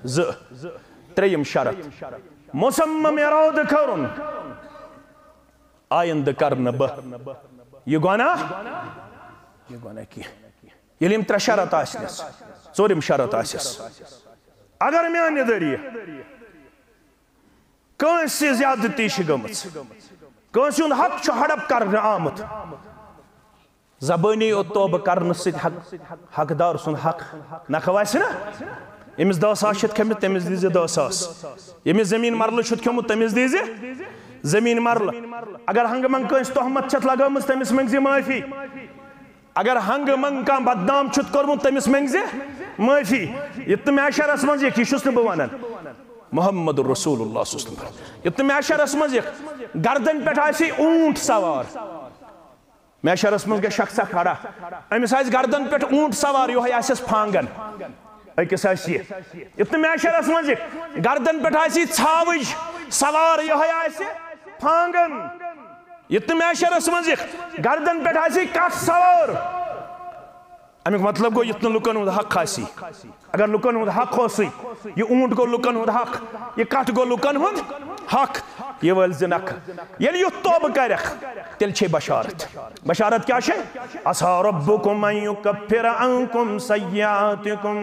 زٕ۔ ترٛیٚیِم شرط، مصمم ارادٕ کرُن، آیندٕ کرنہٕ بہٕ یہِ گۄناہ، یہِ گۄناہ کینٛہہ۔ ییٚلہِ یِم ترٛےٚ شرط آسنَس، ژوٗرِم شرط آسٮ۪س، اگر میانہِ ذٔریعہٕ کٲنٛسہِ زیادتی چھِ گٔمٕژ، کٲنٛسہِ ہُنٛد حق چھُ ہڑپ کرنہٕ آمُت، زبٲنی یوت توبہٕ کرنہٕ سۭتۍ حق، حقدار سُنٛد حق نکھٕ آسہِ نا، ییٚمِس دَہ ساس چھِتھ کھٔمٕتۍ، تٔمِس دیٖزِ دَہ ساس۔ ییٚمِس زٔمیٖن مرلہٕ چھُتھ کھیوٚمُت، تٔمِس دیٖزِ زٔمیٖن مرلہٕ۔ اگر ہنٛگہٕ منٛگہٕ کٲنٛسہِ تہمت چھَتھ لگٲومٕژ، تٔمِس مٔنٛگزِ معٲفی۔ اگر ہنٛگہٕ منٛگہٕ کانٛہہ بدنام چھُتھ کوٚرمُت، تٔمِس مٔنٛگزِ معٲفی۔ یہِ تہٕ محشرس منٛز یہِ، یہِ چھُس نہٕ بہٕ وَنان۔ محمد رسول اللہ صلی اللہ علیہ وسلم۔ یہِ تہٕ محشرس منٛز یہِ، گردن پٮ۪ٹھ آسہِ اوٗنٹ سوار۔ محشرس منٛز گژھِ شخص اکھ کھڑا، أمِس آسہِ گردن پٮ۪ٹھ اوٗنٹ سوار، یِہوٚے آسٮ۪س فانگن۔ أکِس آسہِ یہِ۔ یہِ تہٕ محشرس منٛز یہِ، گردن پٮ۪ٹھ آسہِ ژھاوٕج سوار، یِہوٚے آسہِ فانگن۔ یہِ تہٕ محشرس منٛز یہِ، گردن پٮ۪ٹھ آسہِ کٹھ سوار۔ اَمیُک مطلب گوٚو، یُتھ نہٕ لُکن ہُنٛد حق آسی۔ اگر لُکن ہُنٛد حق اوسُے، یہِ اوٗنٹ گوٚو لُکن ہُنٛد حق، یہِ کٹھ گوٚو لُکن ہُنٛد حق، یہِ وٲلۍ زِ نکھٕ۔ ییٚلہِ یُتھ توبہٕ کرکھ، تیٚلہِ چھے بشارت۔ بشارت کیٛاہ چھے؟ "عسیٰ ربکم ان یکفر عنکم سیئاتکم۔"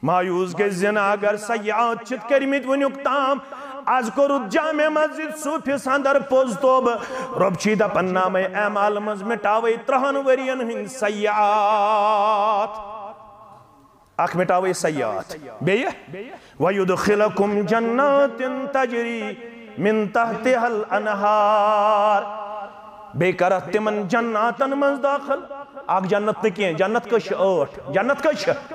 مایوس گٔژھۍ زِ نہٕ، اگر سیئات چھِتھ کٔرمٕتۍ وٕنیُک تام، از کوٚرُتھ جامع مسجد صوفس اندر پوٚز توبہٕ، رۄب چھی دپان، نامے اعمال منٛز مٹاوے ترٛہن ؤرین ہٕنٛدۍ سیئات۔ اکھ مٹاوے سیئات۔ بیٚیہِ؟ "ویدخلکم جنات تجری من تحتها الانہار۔" بیٚیہِ کرتھ تِمن جناتن منٛز دٲخل، اکھ جنت نہٕ کینٛہہ، جنت کٔژ چھِ؟ ٲٹھ۔ جنت کٔژ چھِ؟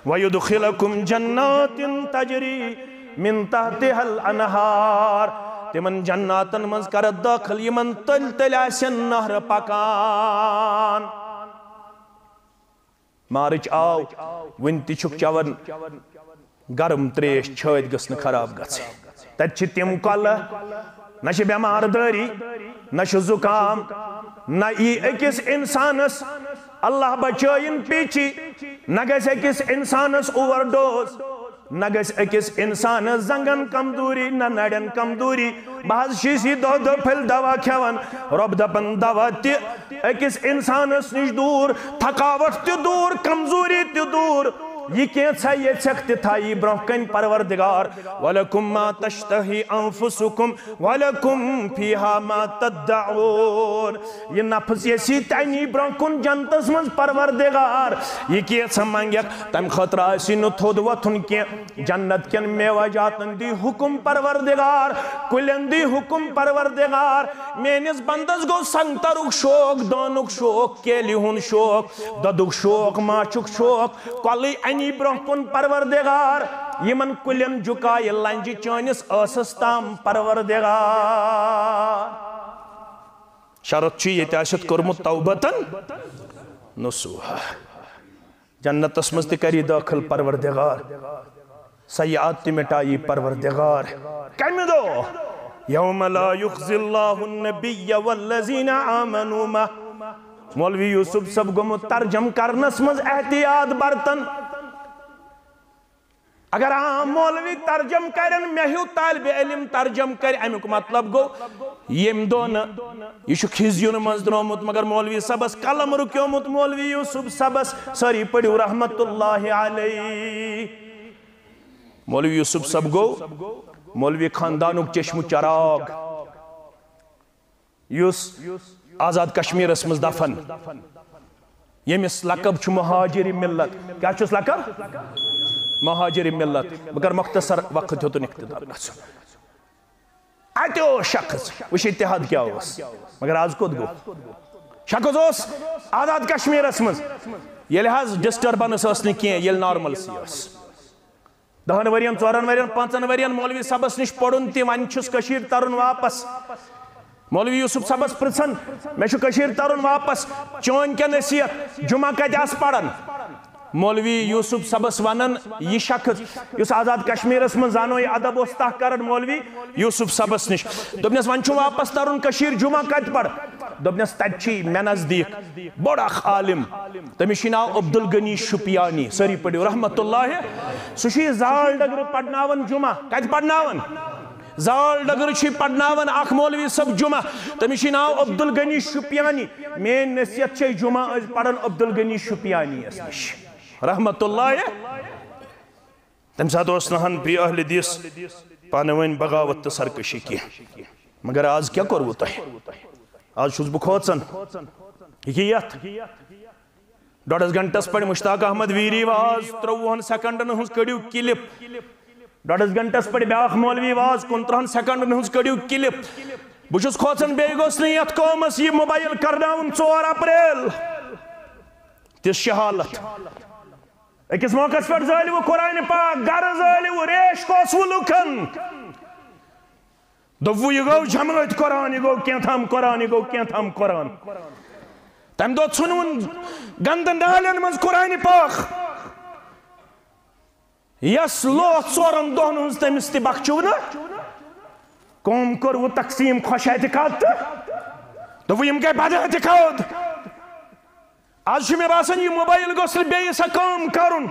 وَيُدْخِلَكُمْ جَنَّاتٍ تَجْرِي مِنْ تَحْتِهَا الْأَنْهَارُ۔ تِمن جناتن منٛز کرتھ دٲخل یِمن تٔلۍ تٔلۍ آسن نہرٕ پکان۔ مارچ آو، وُنہِ تہِ چھُکھ چٮ۪وان گرم تریش، چھٲتۍ گٔژھ نہٕ خراب گژھٕنۍ۔ تتہِ چھِ تِم کۄلہٕ، نہ چھِ بٮ۪مار دٲری، نہ چھُ زُکام، نہ یی أکِس انسانس، اللہ بچٲیِن، پیچی، نہ گژھِ أکِس انسانس اوور ڈوز، نہ گژھِ أکِس انسانس زنگن کمزوری، نہ نرٮ۪ن کمزوری۔ بہٕ حظ چھُس یہِ دۄہ دۄہ پھٔلۍ دوا کھٮ۪وان۔ رۄب دپان، دوا تہِ أکِس انسانس نِش دوٗر، تھکاوٹ تہِ دوٗر، کمزوری تہِ دوٗر۔ یہِ کینٛژھا یژھکھ تہِ تھایی برونٛہہ کنہِ پروردگار۔ وَلَكُمْ مَا تَشْتَهِي أَنفُسُكُمْ وَلَكُمْ فِيهَا مَا تَدَّعُونَ۔ یہِ نفس یژھی تہِ اَنی برونٛہہ کُن جنتس منٛز پروردگار۔ یہِ کینٛژھا منگکھ، تمہِ خٲطرٕ آسی نہٕ تھوٚد وۄتھُن کینٛہہ۔ جنت کٮ۪ن میوہ جاتن دی حکم پروردگار، کُلٮ۪ن دی حکم پروردگار۔ میٲنِس بندس گوٚو سنگترُک شوق، دٲنُک شوق، کیلہِ ہُنٛد شوق، دۄدُک شوق، ماچھُک شوق، کۄلٕے اَنی برونٛہہ کُن پروردگار۔ یِمن کُلٮ۪ن جُکایہِ لنجہِ چٲنِس ٲسس تام پروردگار۔ شرط چھُ ییٚتہِ آسٮ۪تھ کوٚرمُت توبتن نصوحا۔ جنتس منٛز تہِ کری دٲخل پروردگار، سیئات تہِ مٹایی پروردگار۔ کمہِ دۄہ؟ یوم لا یخزی اللہ النبی والذین آمنوا معہ۔ مولوی یوسف صٲب گوٚمُت ترجم کرنس منٛز احتیاط برتن۔ اگر عام مولوی ترجم کرن، مےٚ ہیوٗ طالب علم ترجم کرِ، امیُک مطلب گوٚو ییٚمہِ دۄہ نہٕ، یہِ چھُ خزیُن منٛز درٛامُت، مگر مولوی صٲبس قلم رُکیومُت مولوی یوسف صٲبس۔ سٲری پٔرِو رحمت اللہ علیہ۔ مولوی یوسف صٲب گوٚو مولوی خاندانُک چشمہٕ چراغ، یُس آزاد کشمیرس منٛز دفن، ییٚمِس لقب چھُ مہاجر ملت۔ کیٛاہ چھُس لقب؟ مہاجر ملت۔ بہٕ کرٕ مختصر، وقت ہیوٚتُن اختتام گژھُن۔ اتہِ اوس شخص، وٕچھ اتحاد کیٛاہ اوس، مگر آز کوٚت گوٚو؟ شخص اوس آزاد کشمیرس منٛز، ییٚلہِ حظ ڈسٹربنس ٲس نہٕ کینٛہہ، ییٚلہِ نارملسی ٲس۔ دہن ؤرین، ژورن ؤرین، پانٛژن ؤرین مولوی صٲبس نِش پوٚرُن تہِ، وۄنۍ چھُس کٔشیٖرِ ترُن واپس۔ مولوی یوسف صٲبس پرژھن، مےٚ چھُ کٔشیٖرِ ترُن واپس، چٲنۍ کیٛاہ نصیحت؟ جمعہ کتہِ آس پران؟ مولوی یوسف صٲبس ونان، یہِ شخص یُس آزاد کشمیرس منٛز زانوے ادب اوس تہ کران مولوی یوسف صٲبس نِش۔ دوٚپنس، وۄنۍ چھُ واپس ترُن کٔشیٖرِ، جمعہ کتہِ پرٕ؟ دوٚپنس، تتہِ چھُے مےٚ نزدیٖک بوٚڑ اکھ عالم، تٔمِس چھُ ناو عبدالغنی شُپیانی، سٲری پٔرِو رحمت اللہ۔ سُہ چھُ یہِ زال ڈگرٕ پرناوان جمعہ۔ کتہِ پرناوان؟ زال ڈگرٕ چھُ یہِ پرناوان اکھ مولوی صٲب جمعہ، تٔمِس چھُ ناو عبدالغنی شُپیانی۔ میٲنۍ نصیحت چھے، جمعہ ٲسۍ پران عبدالغنی شُپیانی یس نِش رحمت اللہ۔ تمہِ ساتہٕ اوس نہٕ ہن بیٚیہِ اہل حدیث پانہٕ ؤنۍ بغاوت تہٕ سرکشی کینٛہہ۔ مگر آز کیٛاہ کوٚروٕ تۄہہِ؟ آز چھُس بہٕ کھوژان۔ یہِ یتھ ڈۄڈس گھنٹس پٮ۪ٹھ مشتاق احمد ویری واز، ترٛۆوُہن سیکنڈن ہٕنٛز کٔڑِو کلپ۔ ڈۄڈس گھنٹس پٮ۪ٹھ بیٛاکھ مولوی واز، کُنترٕہن سیکنڈن ہٕنٛز کٔڑِو کلپ۔ بہٕ چھُس کھوژان، بیٚیہِ گوٚژھ نہٕ یتھ قومس یہِ موبایل کرناوُن ژور اپریل۔ تِژھ چھِ حالت۔ أکِس موقعس پٮ۪ٹھ زٲلِوٕ قرآنِ پاک، گرٕ زٲلِوٕ، ریش کوسوٕ لُکن۔ دوٚپوٕ، یہِ گوٚو جمٲعتۍ قرآن، یہِ گوٚو کینٛہہ تام قرآن، یہِ گوٚو کینٛہہ تام قرآن۔ تَمہِ دۄہ ژھُنوُن گنٛدٕ نالٮ۪ن منٛز قرآنِ پاک۔ یَس لوٗکھ ژورَن دۄہَن ہٕنٛز تٔمِس تہِ بخچوو نہٕ۔ قوم کوٚروٕ تقسیٖم خۄش اعتقاد تہٕ دوٚپوٕ، یِم گٔے بد اعتقاد۔ از چھُ مےٚ باسان، یہِ موبایل گوٚژھ نہٕ بیٚیہِ سۄ کٲم کرُن،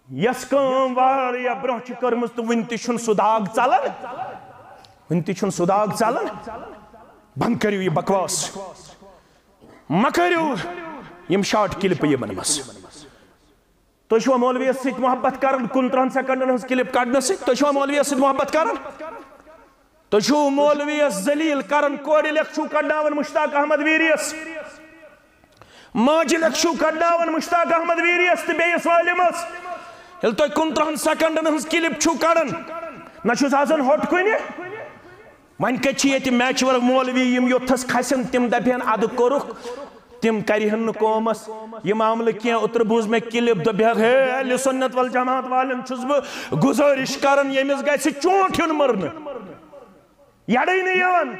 یۄس کٲم واریاہ برونٛہہ چھِ کٔرمٕژ تہٕ وُنہِ تہِ چھُنہٕ سُہ داغ ژلان۔ وُنہِ تہِ چھُنہٕ سُہ داغ ژلان۔ بنٛد کٔرِو یہِ بکواس، مہ کٔرِو یِم شارٹ کلپہٕ یِمن منٛز۔ تُہۍ چھِوا مولویَس سۭتۍ محبت کران؟ کُنترٕہن سیکنڈن ہٕنٛز کلپ کڑنہٕ سۭتۍ تُہۍ چھِوا مولویَس سۭتۍ محبت کران؟ تُہۍ چھِو مولویَس ذلیل کران، کورِ لیکھٕ چھِو کڑناوان مشتاق احمد ویریَس، ماجہِ لیکھٕ چھِو کڑناوان مشتاق احمد ویریَس تہٕ بیٚیِس عالمَس۔ ییٚلہِ تُہۍ کُنترٕہن سیکنڈن ہٕنٛز کلپ چھِو کڑان، نہ چھُس آسان ہوٚٹ کُنہِ۔ وۄنۍ کتہِ چھِ ییٚتہِ میچور مولوی یِم یوٚتھس کھسن تِم دپن ادٕ کوٚرُکھ تِم کرِہن نہٕ قومس یہِ معاملہٕ کینٛہہ۔ اوترٕ بوٗز مےٚ کلپ، دوٚپہکھ، ہے، اہل سنت والجماعت والٮ۪ن چھُس بہٕ گُزٲرِش کران، ییٚمِس گژھِ چونٛٹھ یُن مٕرنہٕ۔ یَڑٕے نہٕ یِوان۔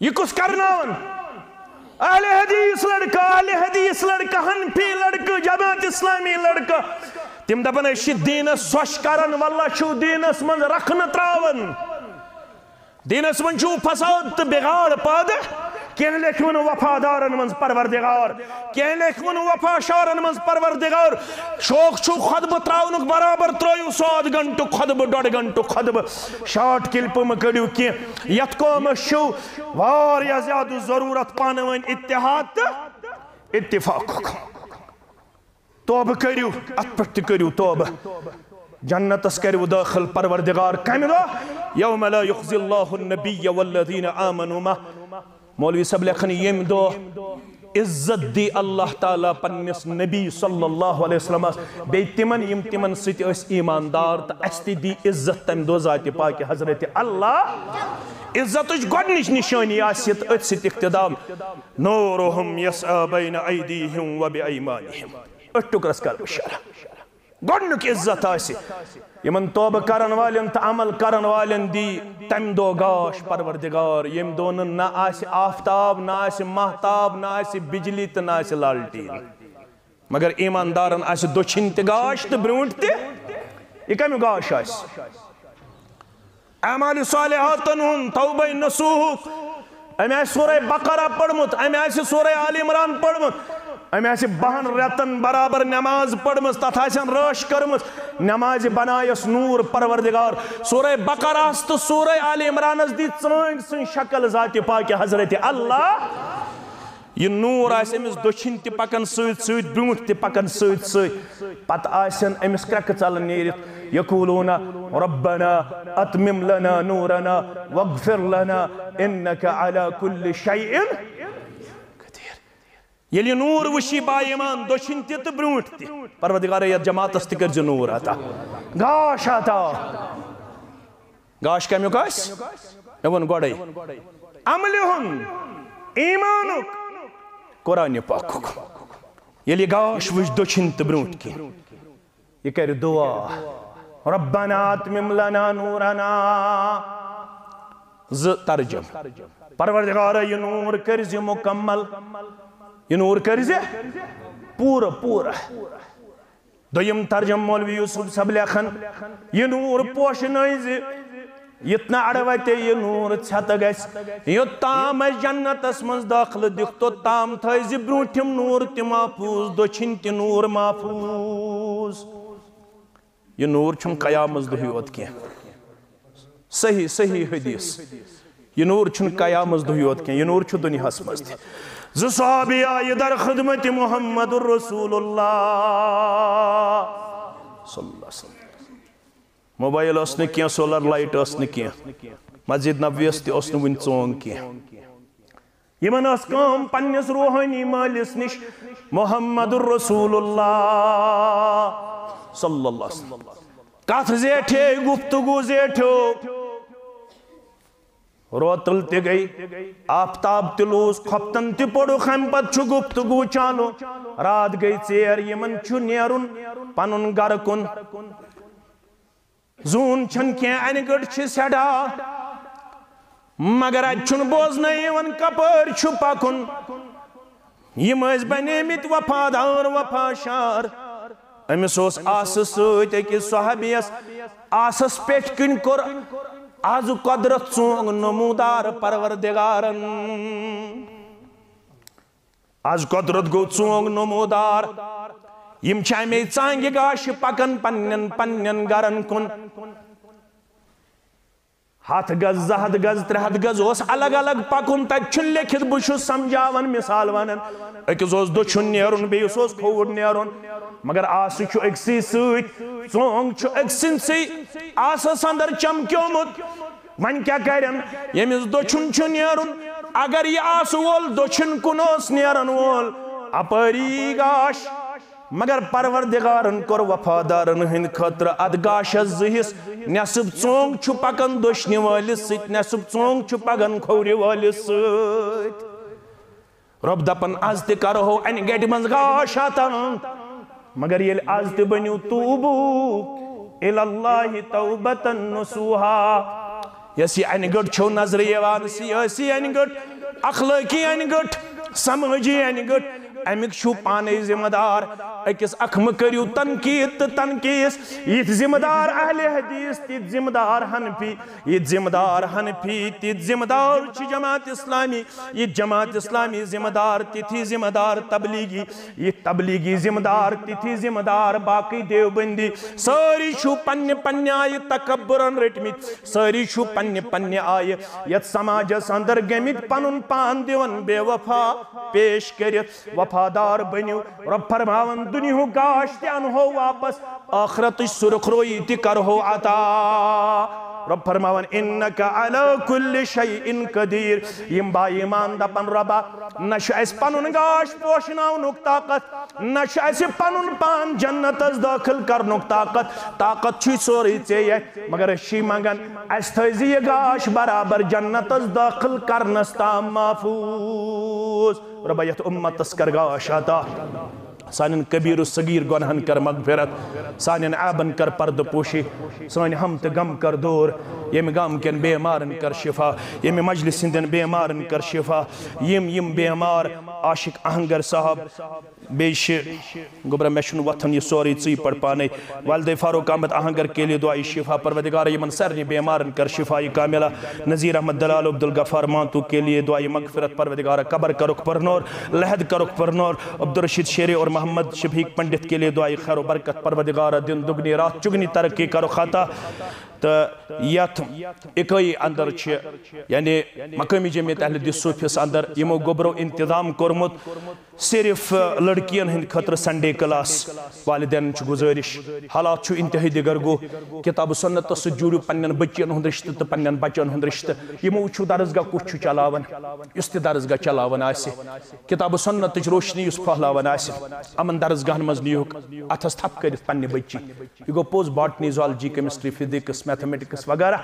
یہِ کُس کرناوان؟ اہل حدیث لڑکہٕ، اہل حدیث لڑکہٕ، حنفی لڑکہٕ، جماعت اسلامی لڑکہٕ۔ تِم دپان، أسۍ چھِ دیٖنس سۄچھ کران، واللہ چھِو دیٖنس منٛز رکھنہٕ تراوان۔ دیٖنس منٛز چھُو فساد تہٕ بِگاڑ پٲدٕ۔ کینٛہہ لیکھِو نہٕ وفادارن منٛز پروردگار، کینٛہہ لیکھِو نہٕ وفا شارن منٛز پروردگار۔ شوق چھُو خطبہٕ تراونُک، برابر ترٲیِو سُہ اَدھ گھنٹُک خطبہٕ، ڈۄڈ گھنٹُک خطبہٕ۔ شارٹ کلپہٕ مہٕ کٔڑِو کینٛہہ۔ یتھ قومس چھُو واریاہ زیادٕ ضروٗرت پانہٕ ؤنۍ اتحاد تہٕ اتفاقُک۔ توبہٕ کٔرِو، اتھ پٮ۪ٹھ تہِ کٔرِو توبہٕ۔ جنتس کٔرِو دٲخل پروردگار۔ کمہِ دۄہ؟ یوم لا یخزی اللہ النبی والذین آمنوا معہ۔ مولوی صٲب لیکھان، ییٚمہِ دۄہ عزت دی اللہ تعالیٰ پننِس نبی صلی اللہ علیہ وسلمس، بیٚیہِ تِمن یِم تِمن سۭتۍ ٲسۍ ایماندار، تہٕ اسہِ تہِ دی عزت تمہِ دۄہ ذاتِ پاکہِ حضرت اللہ۔ عزتٕچ گۄڈنِچ نشٲنی آسہِ تہٕ أتھۍ سۭتۍ اقتدا۔ نورہم یسعی بین ایدیہم و بایمانہم۔ أتھۍ ٹُکرس کر بہٕ شرح۔ گۄڈنیُک عزت آسہِ یِمن توبہٕ کرن والٮ۪ن تہٕ عمل کرن والٮ۪ن دی تمہِ دۄہ گاش پروردگار، ییٚمہِ دۄہ نہٕ نہ آسہِ آفتاب، نہ آسہِ ماہتاب، نہ آسہِ بجلی تہٕ نہ آسہِ لالٹین۔ مگر ایماندارن آسہِ دٔچھِنۍ تہِ گاش تہٕ برٛونٛٹھ تہِ۔ یہِ کمیُک گاش آسہِ؟ اعمال صالحاتن ہُنٛد، توبہ نصوحُک۔ أمۍ آسہِ سورہ بقرہ پٔرمُت، أمۍ آسہِ سورہ آل عمران پٔرمُت، أمۍ آسہِ بَہَن رٮ۪تن برابر نماز پٔرمٕژ، تتھ آسن رٲچھ کٔرمٕژ، نمازِ بنایس نور پروردگار۔ سورہ بقرہس تہٕ سورہ آل عمرانس دی ژٲنٛگۍ سٕنٛز شکل ذاتِ پاکہِ حضرت اللہ۔ یہِ نور آسہِ أمِس دٔچھِنۍ تہِ پکان سۭتۍ سۭتۍ، برٛونٛٹھ تہِ پکان سۭتۍ سۭتۍ۔ پتہٕ آسن أمِس کرٛٮ۪کہٕ ژلان نیٖرِتھ، یقولون ربنا اتمم لنا نورنا واغفر لنا انک علی کل شیء قدیر۔ ییٚلہِ یہِ نور وٕچھی با ایمان دٔچھِنۍ تہِ تہٕ برٛونٛٹھ تہِ، پروردگارے، یتھ جماعتس تہِ کٔرۍ زِ نور عطا، گاش عطا۔ گاش کمیُک آسہِ؟ مےٚ ووٚن گۄڈَے۔ عملہِ ہُنٛد، ایٖمانُک، قرآنِ پاکُک۔ ییٚلہِ یہِ گاش وٕچھ دٔچھِنۍ تہٕ برٛونٛٹھ کِنۍ، یہِ کَرِ دُعا، ربنا اتمم لنا نورنا۔ زٕ ترجم۔ پروردگارا، یہِ نور کٔرۍ زِ مُکمل، یہِ نور کٔرۍ زِ پوٗرٕ، پوٗرٕ۔ دوٚیِم ترجم مولوی یوسف صٲب لیکھان، یہِ نور پوشنٲوۍ زِ یُتھ نہٕ اڑٕ وتے یہِ نور ژھٮ۪تہٕ گژھِ، یوٚت تام أسۍ جنتس منٛز دٲخلہٕ دِکھ، توٚت تام تھٲوۍ زِ برٛونٛٹھِم نور تہِ محفوظ، دٔچھِنۍ تہِ نور محفوظ۔ یہِ نور چھُنہٕ قیامس دۄہٕے یوت کینٛہہ۔ صحیح، صحیح حدیث۔ یہِ نور چھُنہٕ قیامس دۄہ یوت کینٛہہ، یہِ نور چھُ دُنیاہس منٛز تہِ۔ زٕ صحابی آیہِ در خدمت محمد رسول اللہ صلی اللہ علیہ وسلم۔ موبایل ٲس نہٕ کینٛہہ، سولر لایٹ ٲس نہٕ کینٛہہ، مسجد نبویس تہِ اوس نہٕ وُنہِ ژونگ کینٛہہ۔ یِمن ٲس کٲم پننِس روحٲنی مٲلِس نِش محمد رسول اللہ صلی اللہ علیہ وسلم۔ کتھ زیٹھے، گفتگو زیٹھو۔ روتل تہِ گٔے، آفتاب تہِ لوٗز، خۄفتن تہِ پوٚرُکھ، امہِ پتہٕ چھُ گفتگو چالو۔ راتھ گٔے ژیر، یِمن چھُ نیرُن پنُن گرٕ کُن۔ زوٗن چھَنہٕ کینٛہہ، انہِ گٔٹ چھِ سٮ۪ٹھاہ، مگر اتہِ چھُنہٕ بوزنَے یِوان کپٲرۍ چھُ پکُن۔ یِم ٲسۍ بنیمٕتۍ وفادار، وفا شار۔ أمِس اوس آسہٕ سۭتۍ أکِس صحابیَس۔ آسس پٮ۪ٹھ کِنۍ کوٚر از قۄدرت ژونگ نمودار پروردگارن۔ از قۄدرت گوٚو ژونگ نمودار۔ یِم چھِ اَمے ژانگہِ گاشہِ پکان پننٮ۪ن پننٮ۪ن گرن کُن۔ ہتھ گز، زٕ ہتھ گز، ترٛےٚ ہتھ گز اوس الگ الگ پکُن، تتہِ چھُنہٕ لیکھِتھ، بہٕ چھُس سمجھاوان، مثال ونان۔ أکِس اوس دٔچھُن نیرُن، بیٚیِس اوس کھووُر نیرُن، مگر آسہٕ چھُ أکسٕے سۭتۍ، ژونگ چھُ أکۍ سٕنٛدسٕے آسس اندر چمکیومُت۔ وۄنۍ کیٛاہ کرن؟ ییٚمِس دٔچھُن چھُ نیرُن، اگر یہِ آسہٕ وول دٔچھُن کُن اوس نیرن وول، اپٲری گاش۔ مگر پروردگارن کوٚر وفادارن ہٕنٛدِ خٲطرٕ اتھ گاشس زٕ حصہٕ، نٮ۪صٕف ژونگ چھُ پکان دٔچھنہِ وٲلِس سۭتۍ، نٮ۪صٕف ژونگ چھُ پکان کھوورِ وٲلِس سۭتۍ۔ رۄب دپان، از تہِ کرہو انہِ گٹہِ منٛز گاش عطا، مگر ییٚلہِ از تہِ بٔنِو توبو الی اللہ توبتاً نصوحا۔ یۄس یہِ انہِ گٔٹ چھو نظرِ یِوان، سیٲسی انہِ گٔٹ، اخلٲقی انہِ گٔٹ، سمٲجی انہِ گٔٹ، امیُک چھُو پانے ذمہ دار۔ أکِس اکھ مہٕ کٔرِو تنقید تہٕ تنقیٖص۔ یِتھۍ ذمہ دار اہل حدیث، تِتھۍ ذمہ دار حنفی، یِتھۍ ذمہ دار حنفی، تِتھۍ ذمہ دار چھِ جماعت اسلامی۔ یہِ جماعت اسلامی ذمہ دار، تِتھی ذمہ دار تبلیغی، یہِ تبلیغی ذمہ دار، تِتھی ذمہ دار باقٕے دیوبندی۔ سٲری چھِو پننہِ پننہِ آیہِ تکبرن رٔٹمٕتۍ، سٲری چھِو پننہِ پننہِ آیہِ یتھ سماجس اندر گٔمٕتۍ پنُن پان دِوان بے وفا پیش کٔرِتھ۔ وفادار بٔنِو۔ رۄب فرماوان، دُنیہُک گاش تہِ انہو واپس، ٲخرتٕچ سرخ رویی تہِ کرہو عطا۔ رۄب فرماوان، انک علی کل شیء قدیر۔ یِم با ایمان دپن، رۄبا، نہ چھُ اسہِ پنُن گاش پوشناونُک طاقت، نہ چھُ اسہِ پنُن پان جنتس دٲخل کرنُک طاقت۔ طاقت چھُے سورُے ژےٚ اتھِ، مگر أسۍ چھِ منگان، اسہِ تھٲیزِ یہِ گاش برابر جنتس دٲخل کرنس تام محفوظ۔ رۄبا، یتھ امتس کر گاش عطا۔ سانٮ۪ن کبیر و صغیر گۄنہن کر مغفرت، سانٮ۪ن عیبن کر پردٕ پوشی، سٲنۍ ہم تہٕ غم کر دوٗر، ییٚمہِ گام کٮ۪ن بیمارن کر شفا، ییٚمہِ مجلس ہٕنٛدٮ۪ن بیمارن کر شفا، یِم یِم بیمار عاشق اہنگر صاحب، بیٚیہِ چھِ گوٚبرا، مےٚ چھُنہٕ وۄتھان یہِ سورُے ژٕے پَر پانے۔ والدے فاروق احمد آہنگر کے لیے دعائے شفا، پروردگار یِمن سارنٕے بیمارن کر شفا کاملہ۔ نذیر احمد دلال، عبدالغفار مانتو کے لیے دعائے مغفرت، پروردگار قبر کرُکھ پرنور، لحد کرُکھ پرنور۔ عبدالرشید شیرے اور محمد شفیق پنڈت کے لیے دعائے خیر و برکت، پروردگار دن دگنی رات چگنی ترقی کرُکھ عطا۔ تہٕ یتھ اکٲیی اندر چھِ، یعنی مقٲمی جمعیت اہل حدیث صوفیس اندر، یِمو گوٚبرو انتظام کوٚرمُت صرف لڑکین ہٕنٛدِ خٲطرٕ سنڈے کلاس۔ والدینن چھِ گزٲرش، حالات چھُ انتہٲئی دِگر گوٚو، کتاب و سنتس سۭتۍ جوڑِو پننٮ۪ن بچین ہُنٛد رشتہٕ تہٕ پننٮ۪ن بچن ہُنٛد رشتہٕ۔ یِمو وٕچھِو درسگاہ کُس چھُ چلاوان، یُس تہِ درسگاہ چلاوان آسہِ، کتاب و سنتٕچ روشنی یُس پھٔہلاوان آسہِ، یِمن درسگاہن منٛز نِیوکھ، اتھس تھپھ کٔرِتھ پننہِ بچی۔ یہِ گوٚو پوٚز، botany, zoology, chemistry, physics, mathematics وغیرہ،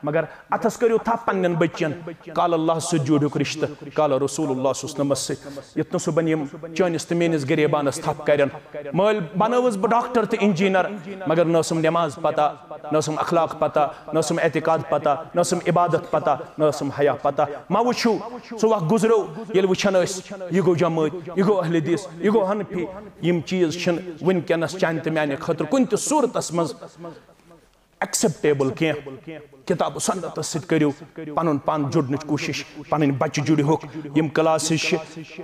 مگر اتھس کٔرِو تھپھ پننٮ۪ن بچین۔ قال اللہ سۭتۍ جوڑیُک رشتہٕ، قال رسول اللہ صلی اللہ علیہ وسلمس سۭتۍ۔ یُتھ نہٕ صُبحن یِم چٲنِس تہٕ میٲنِس غریبانس تھپھ کرن۔ مٲلۍ بنٲوٕس بہٕ ڈاکٹر تہٕ انجینئر، مگر نہ ٲسٕم نماز پتہ، نہ ٲسٕم اخلاق پتہ، نہ ٲسٕم اعتقاد پتہ، نہ ٲسٕم عبادت پتہ، نہ ٲسٕم حیا پتہ۔ ما وٕچھِو، سُہ وقت گُزریو، ییٚلہِ وٕچھان ٲسۍ، یہِ گوٚو جمٲعت، یہِ گوٚو اہل حدیث، یہِ گوٚو حنفی۔ یِم چیٖز چھِنہٕ وٕنکیٚنس چانہِ تہٕ میانہِ خٲطرٕ کُنہِ تہِ صورتس منٛز ایکسپٹیبل کینٛہہ۔ کتاب و سنتس سۭتۍ کٔرِو پنُن پان جُڑنٕچ کوٗشش، پنٕنۍ بچہِ جُڑِہوکھ۔ یِم کلاسز چھِ،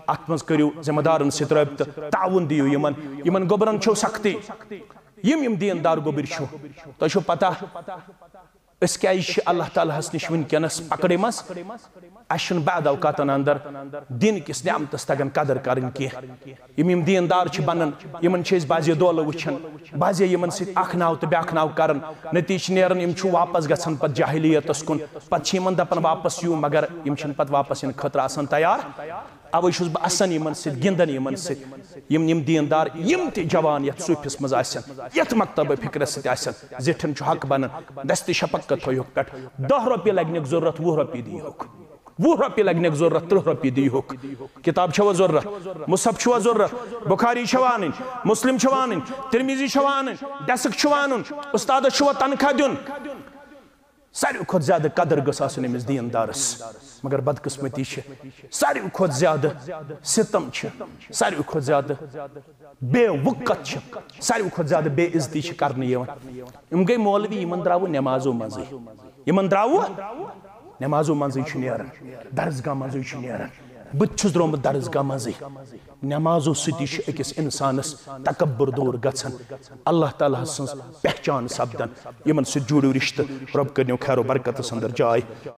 اتھ منٛز کٔرِو ذمہٕ دارن سۭتۍ رٲبطہٕ، تعاوُن دِیِو یِمن۔ یِمن گوٚبرن چھو سختی، یِم یِم دیندار گوٚبرۍ چھِو، تۄہہِ چھو پتہ أسۍ کیازِ چھِ اللہ تعالیٰ ہس نِش وٕنکیٚنس پکڑے منٛز؟ اسہِ چھُنہٕ بعد اوقاتن اندر دین کِس نعمتس تگان قدر کرٕنۍ کینٛہہ۔ یِم یِم دیندار چھِ بنان، یِمن چھِ أسۍ بعضے دولہٕ وٕچھان، بعضے یِمن سۭتۍ اکھ ناو تہٕ بیاکھ ناو کران، نتیجہٕ چھِ نیران یِم چھِ واپس گژھان پتہٕ جاہلیتس کُن، پتہٕ چھِ یِمن دپان واپس یِیِو، مگر یِم چھِنہٕ پتہٕ واپس یِنہٕ خٲطرٕ آسان تیار۔ اوے چھُس بہٕ اسان یِمن سۭتۍ، گِنٛدان یِمن سۭتۍ۔ یِم یِم دیندار، یِم تہِ جوان یتھ صوفیس منٛز آسن، یتھ مکتبہ فکرس سۭتۍ آسن، زِٹھٮ۪ن چھُ حق بنان، دستِ شفقت تھٲیہوکھ پٮ۪ٹھ، دہ رۄپیہِ لگنکھ ضرورت، وُہ رۄپیہِ دیٖہوکھ۔ وُہ رۄپیہِ لگنکھ ضرورت، ترٕٛہ رۄپیہِ دیٖہوکھ۔ کتاب چھوا ضرورت؟ مصحف چھوا ضرورت؟ بخاری چھوا انٕنۍ؟ مسلم چھوا انٕنۍ؟ ترمذی چھوا انٕنۍ؟ ڈیسک چھوا انُن؟ استادس چھوا تنخواہ دیُن؟ ساروی کھۄتہٕ زیادٕ قدر گٔژھ آسٕنۍ أمِس دیندارس۔ مگر بدقسمتی چھِ، ساروی کھۄتہٕ زیادٕ ستم چھِ، ساروی کھۄتہٕ زیادٕ بے وقت چھِ، ساروی کھۄتہٕ زیادٕ بے عزتی چھِ کرنہٕ یِوان۔ یِم گٔے مولوی، یِمن درٛاوٕ نمازو منٛزٕے، یِمن درٛاوٕ نمازو منٛزٕے چھُ نیران، درسگاہ منٛزٕے چھُ نیران۔ بہٕ تہِ چھُس درٛامُت درسگاہ منٛزٕے۔ نمازو سۭتی چھُ أکِس انسانس تکبر دوٗر گژھان۔ اللہ تعالیٰ سٕنٛز پہچان سپدان۔ یِمن سۭتۍ جوڑِو رشتہٕ، رۄب کٔرِنو خیر و برکتس اندر جاے۔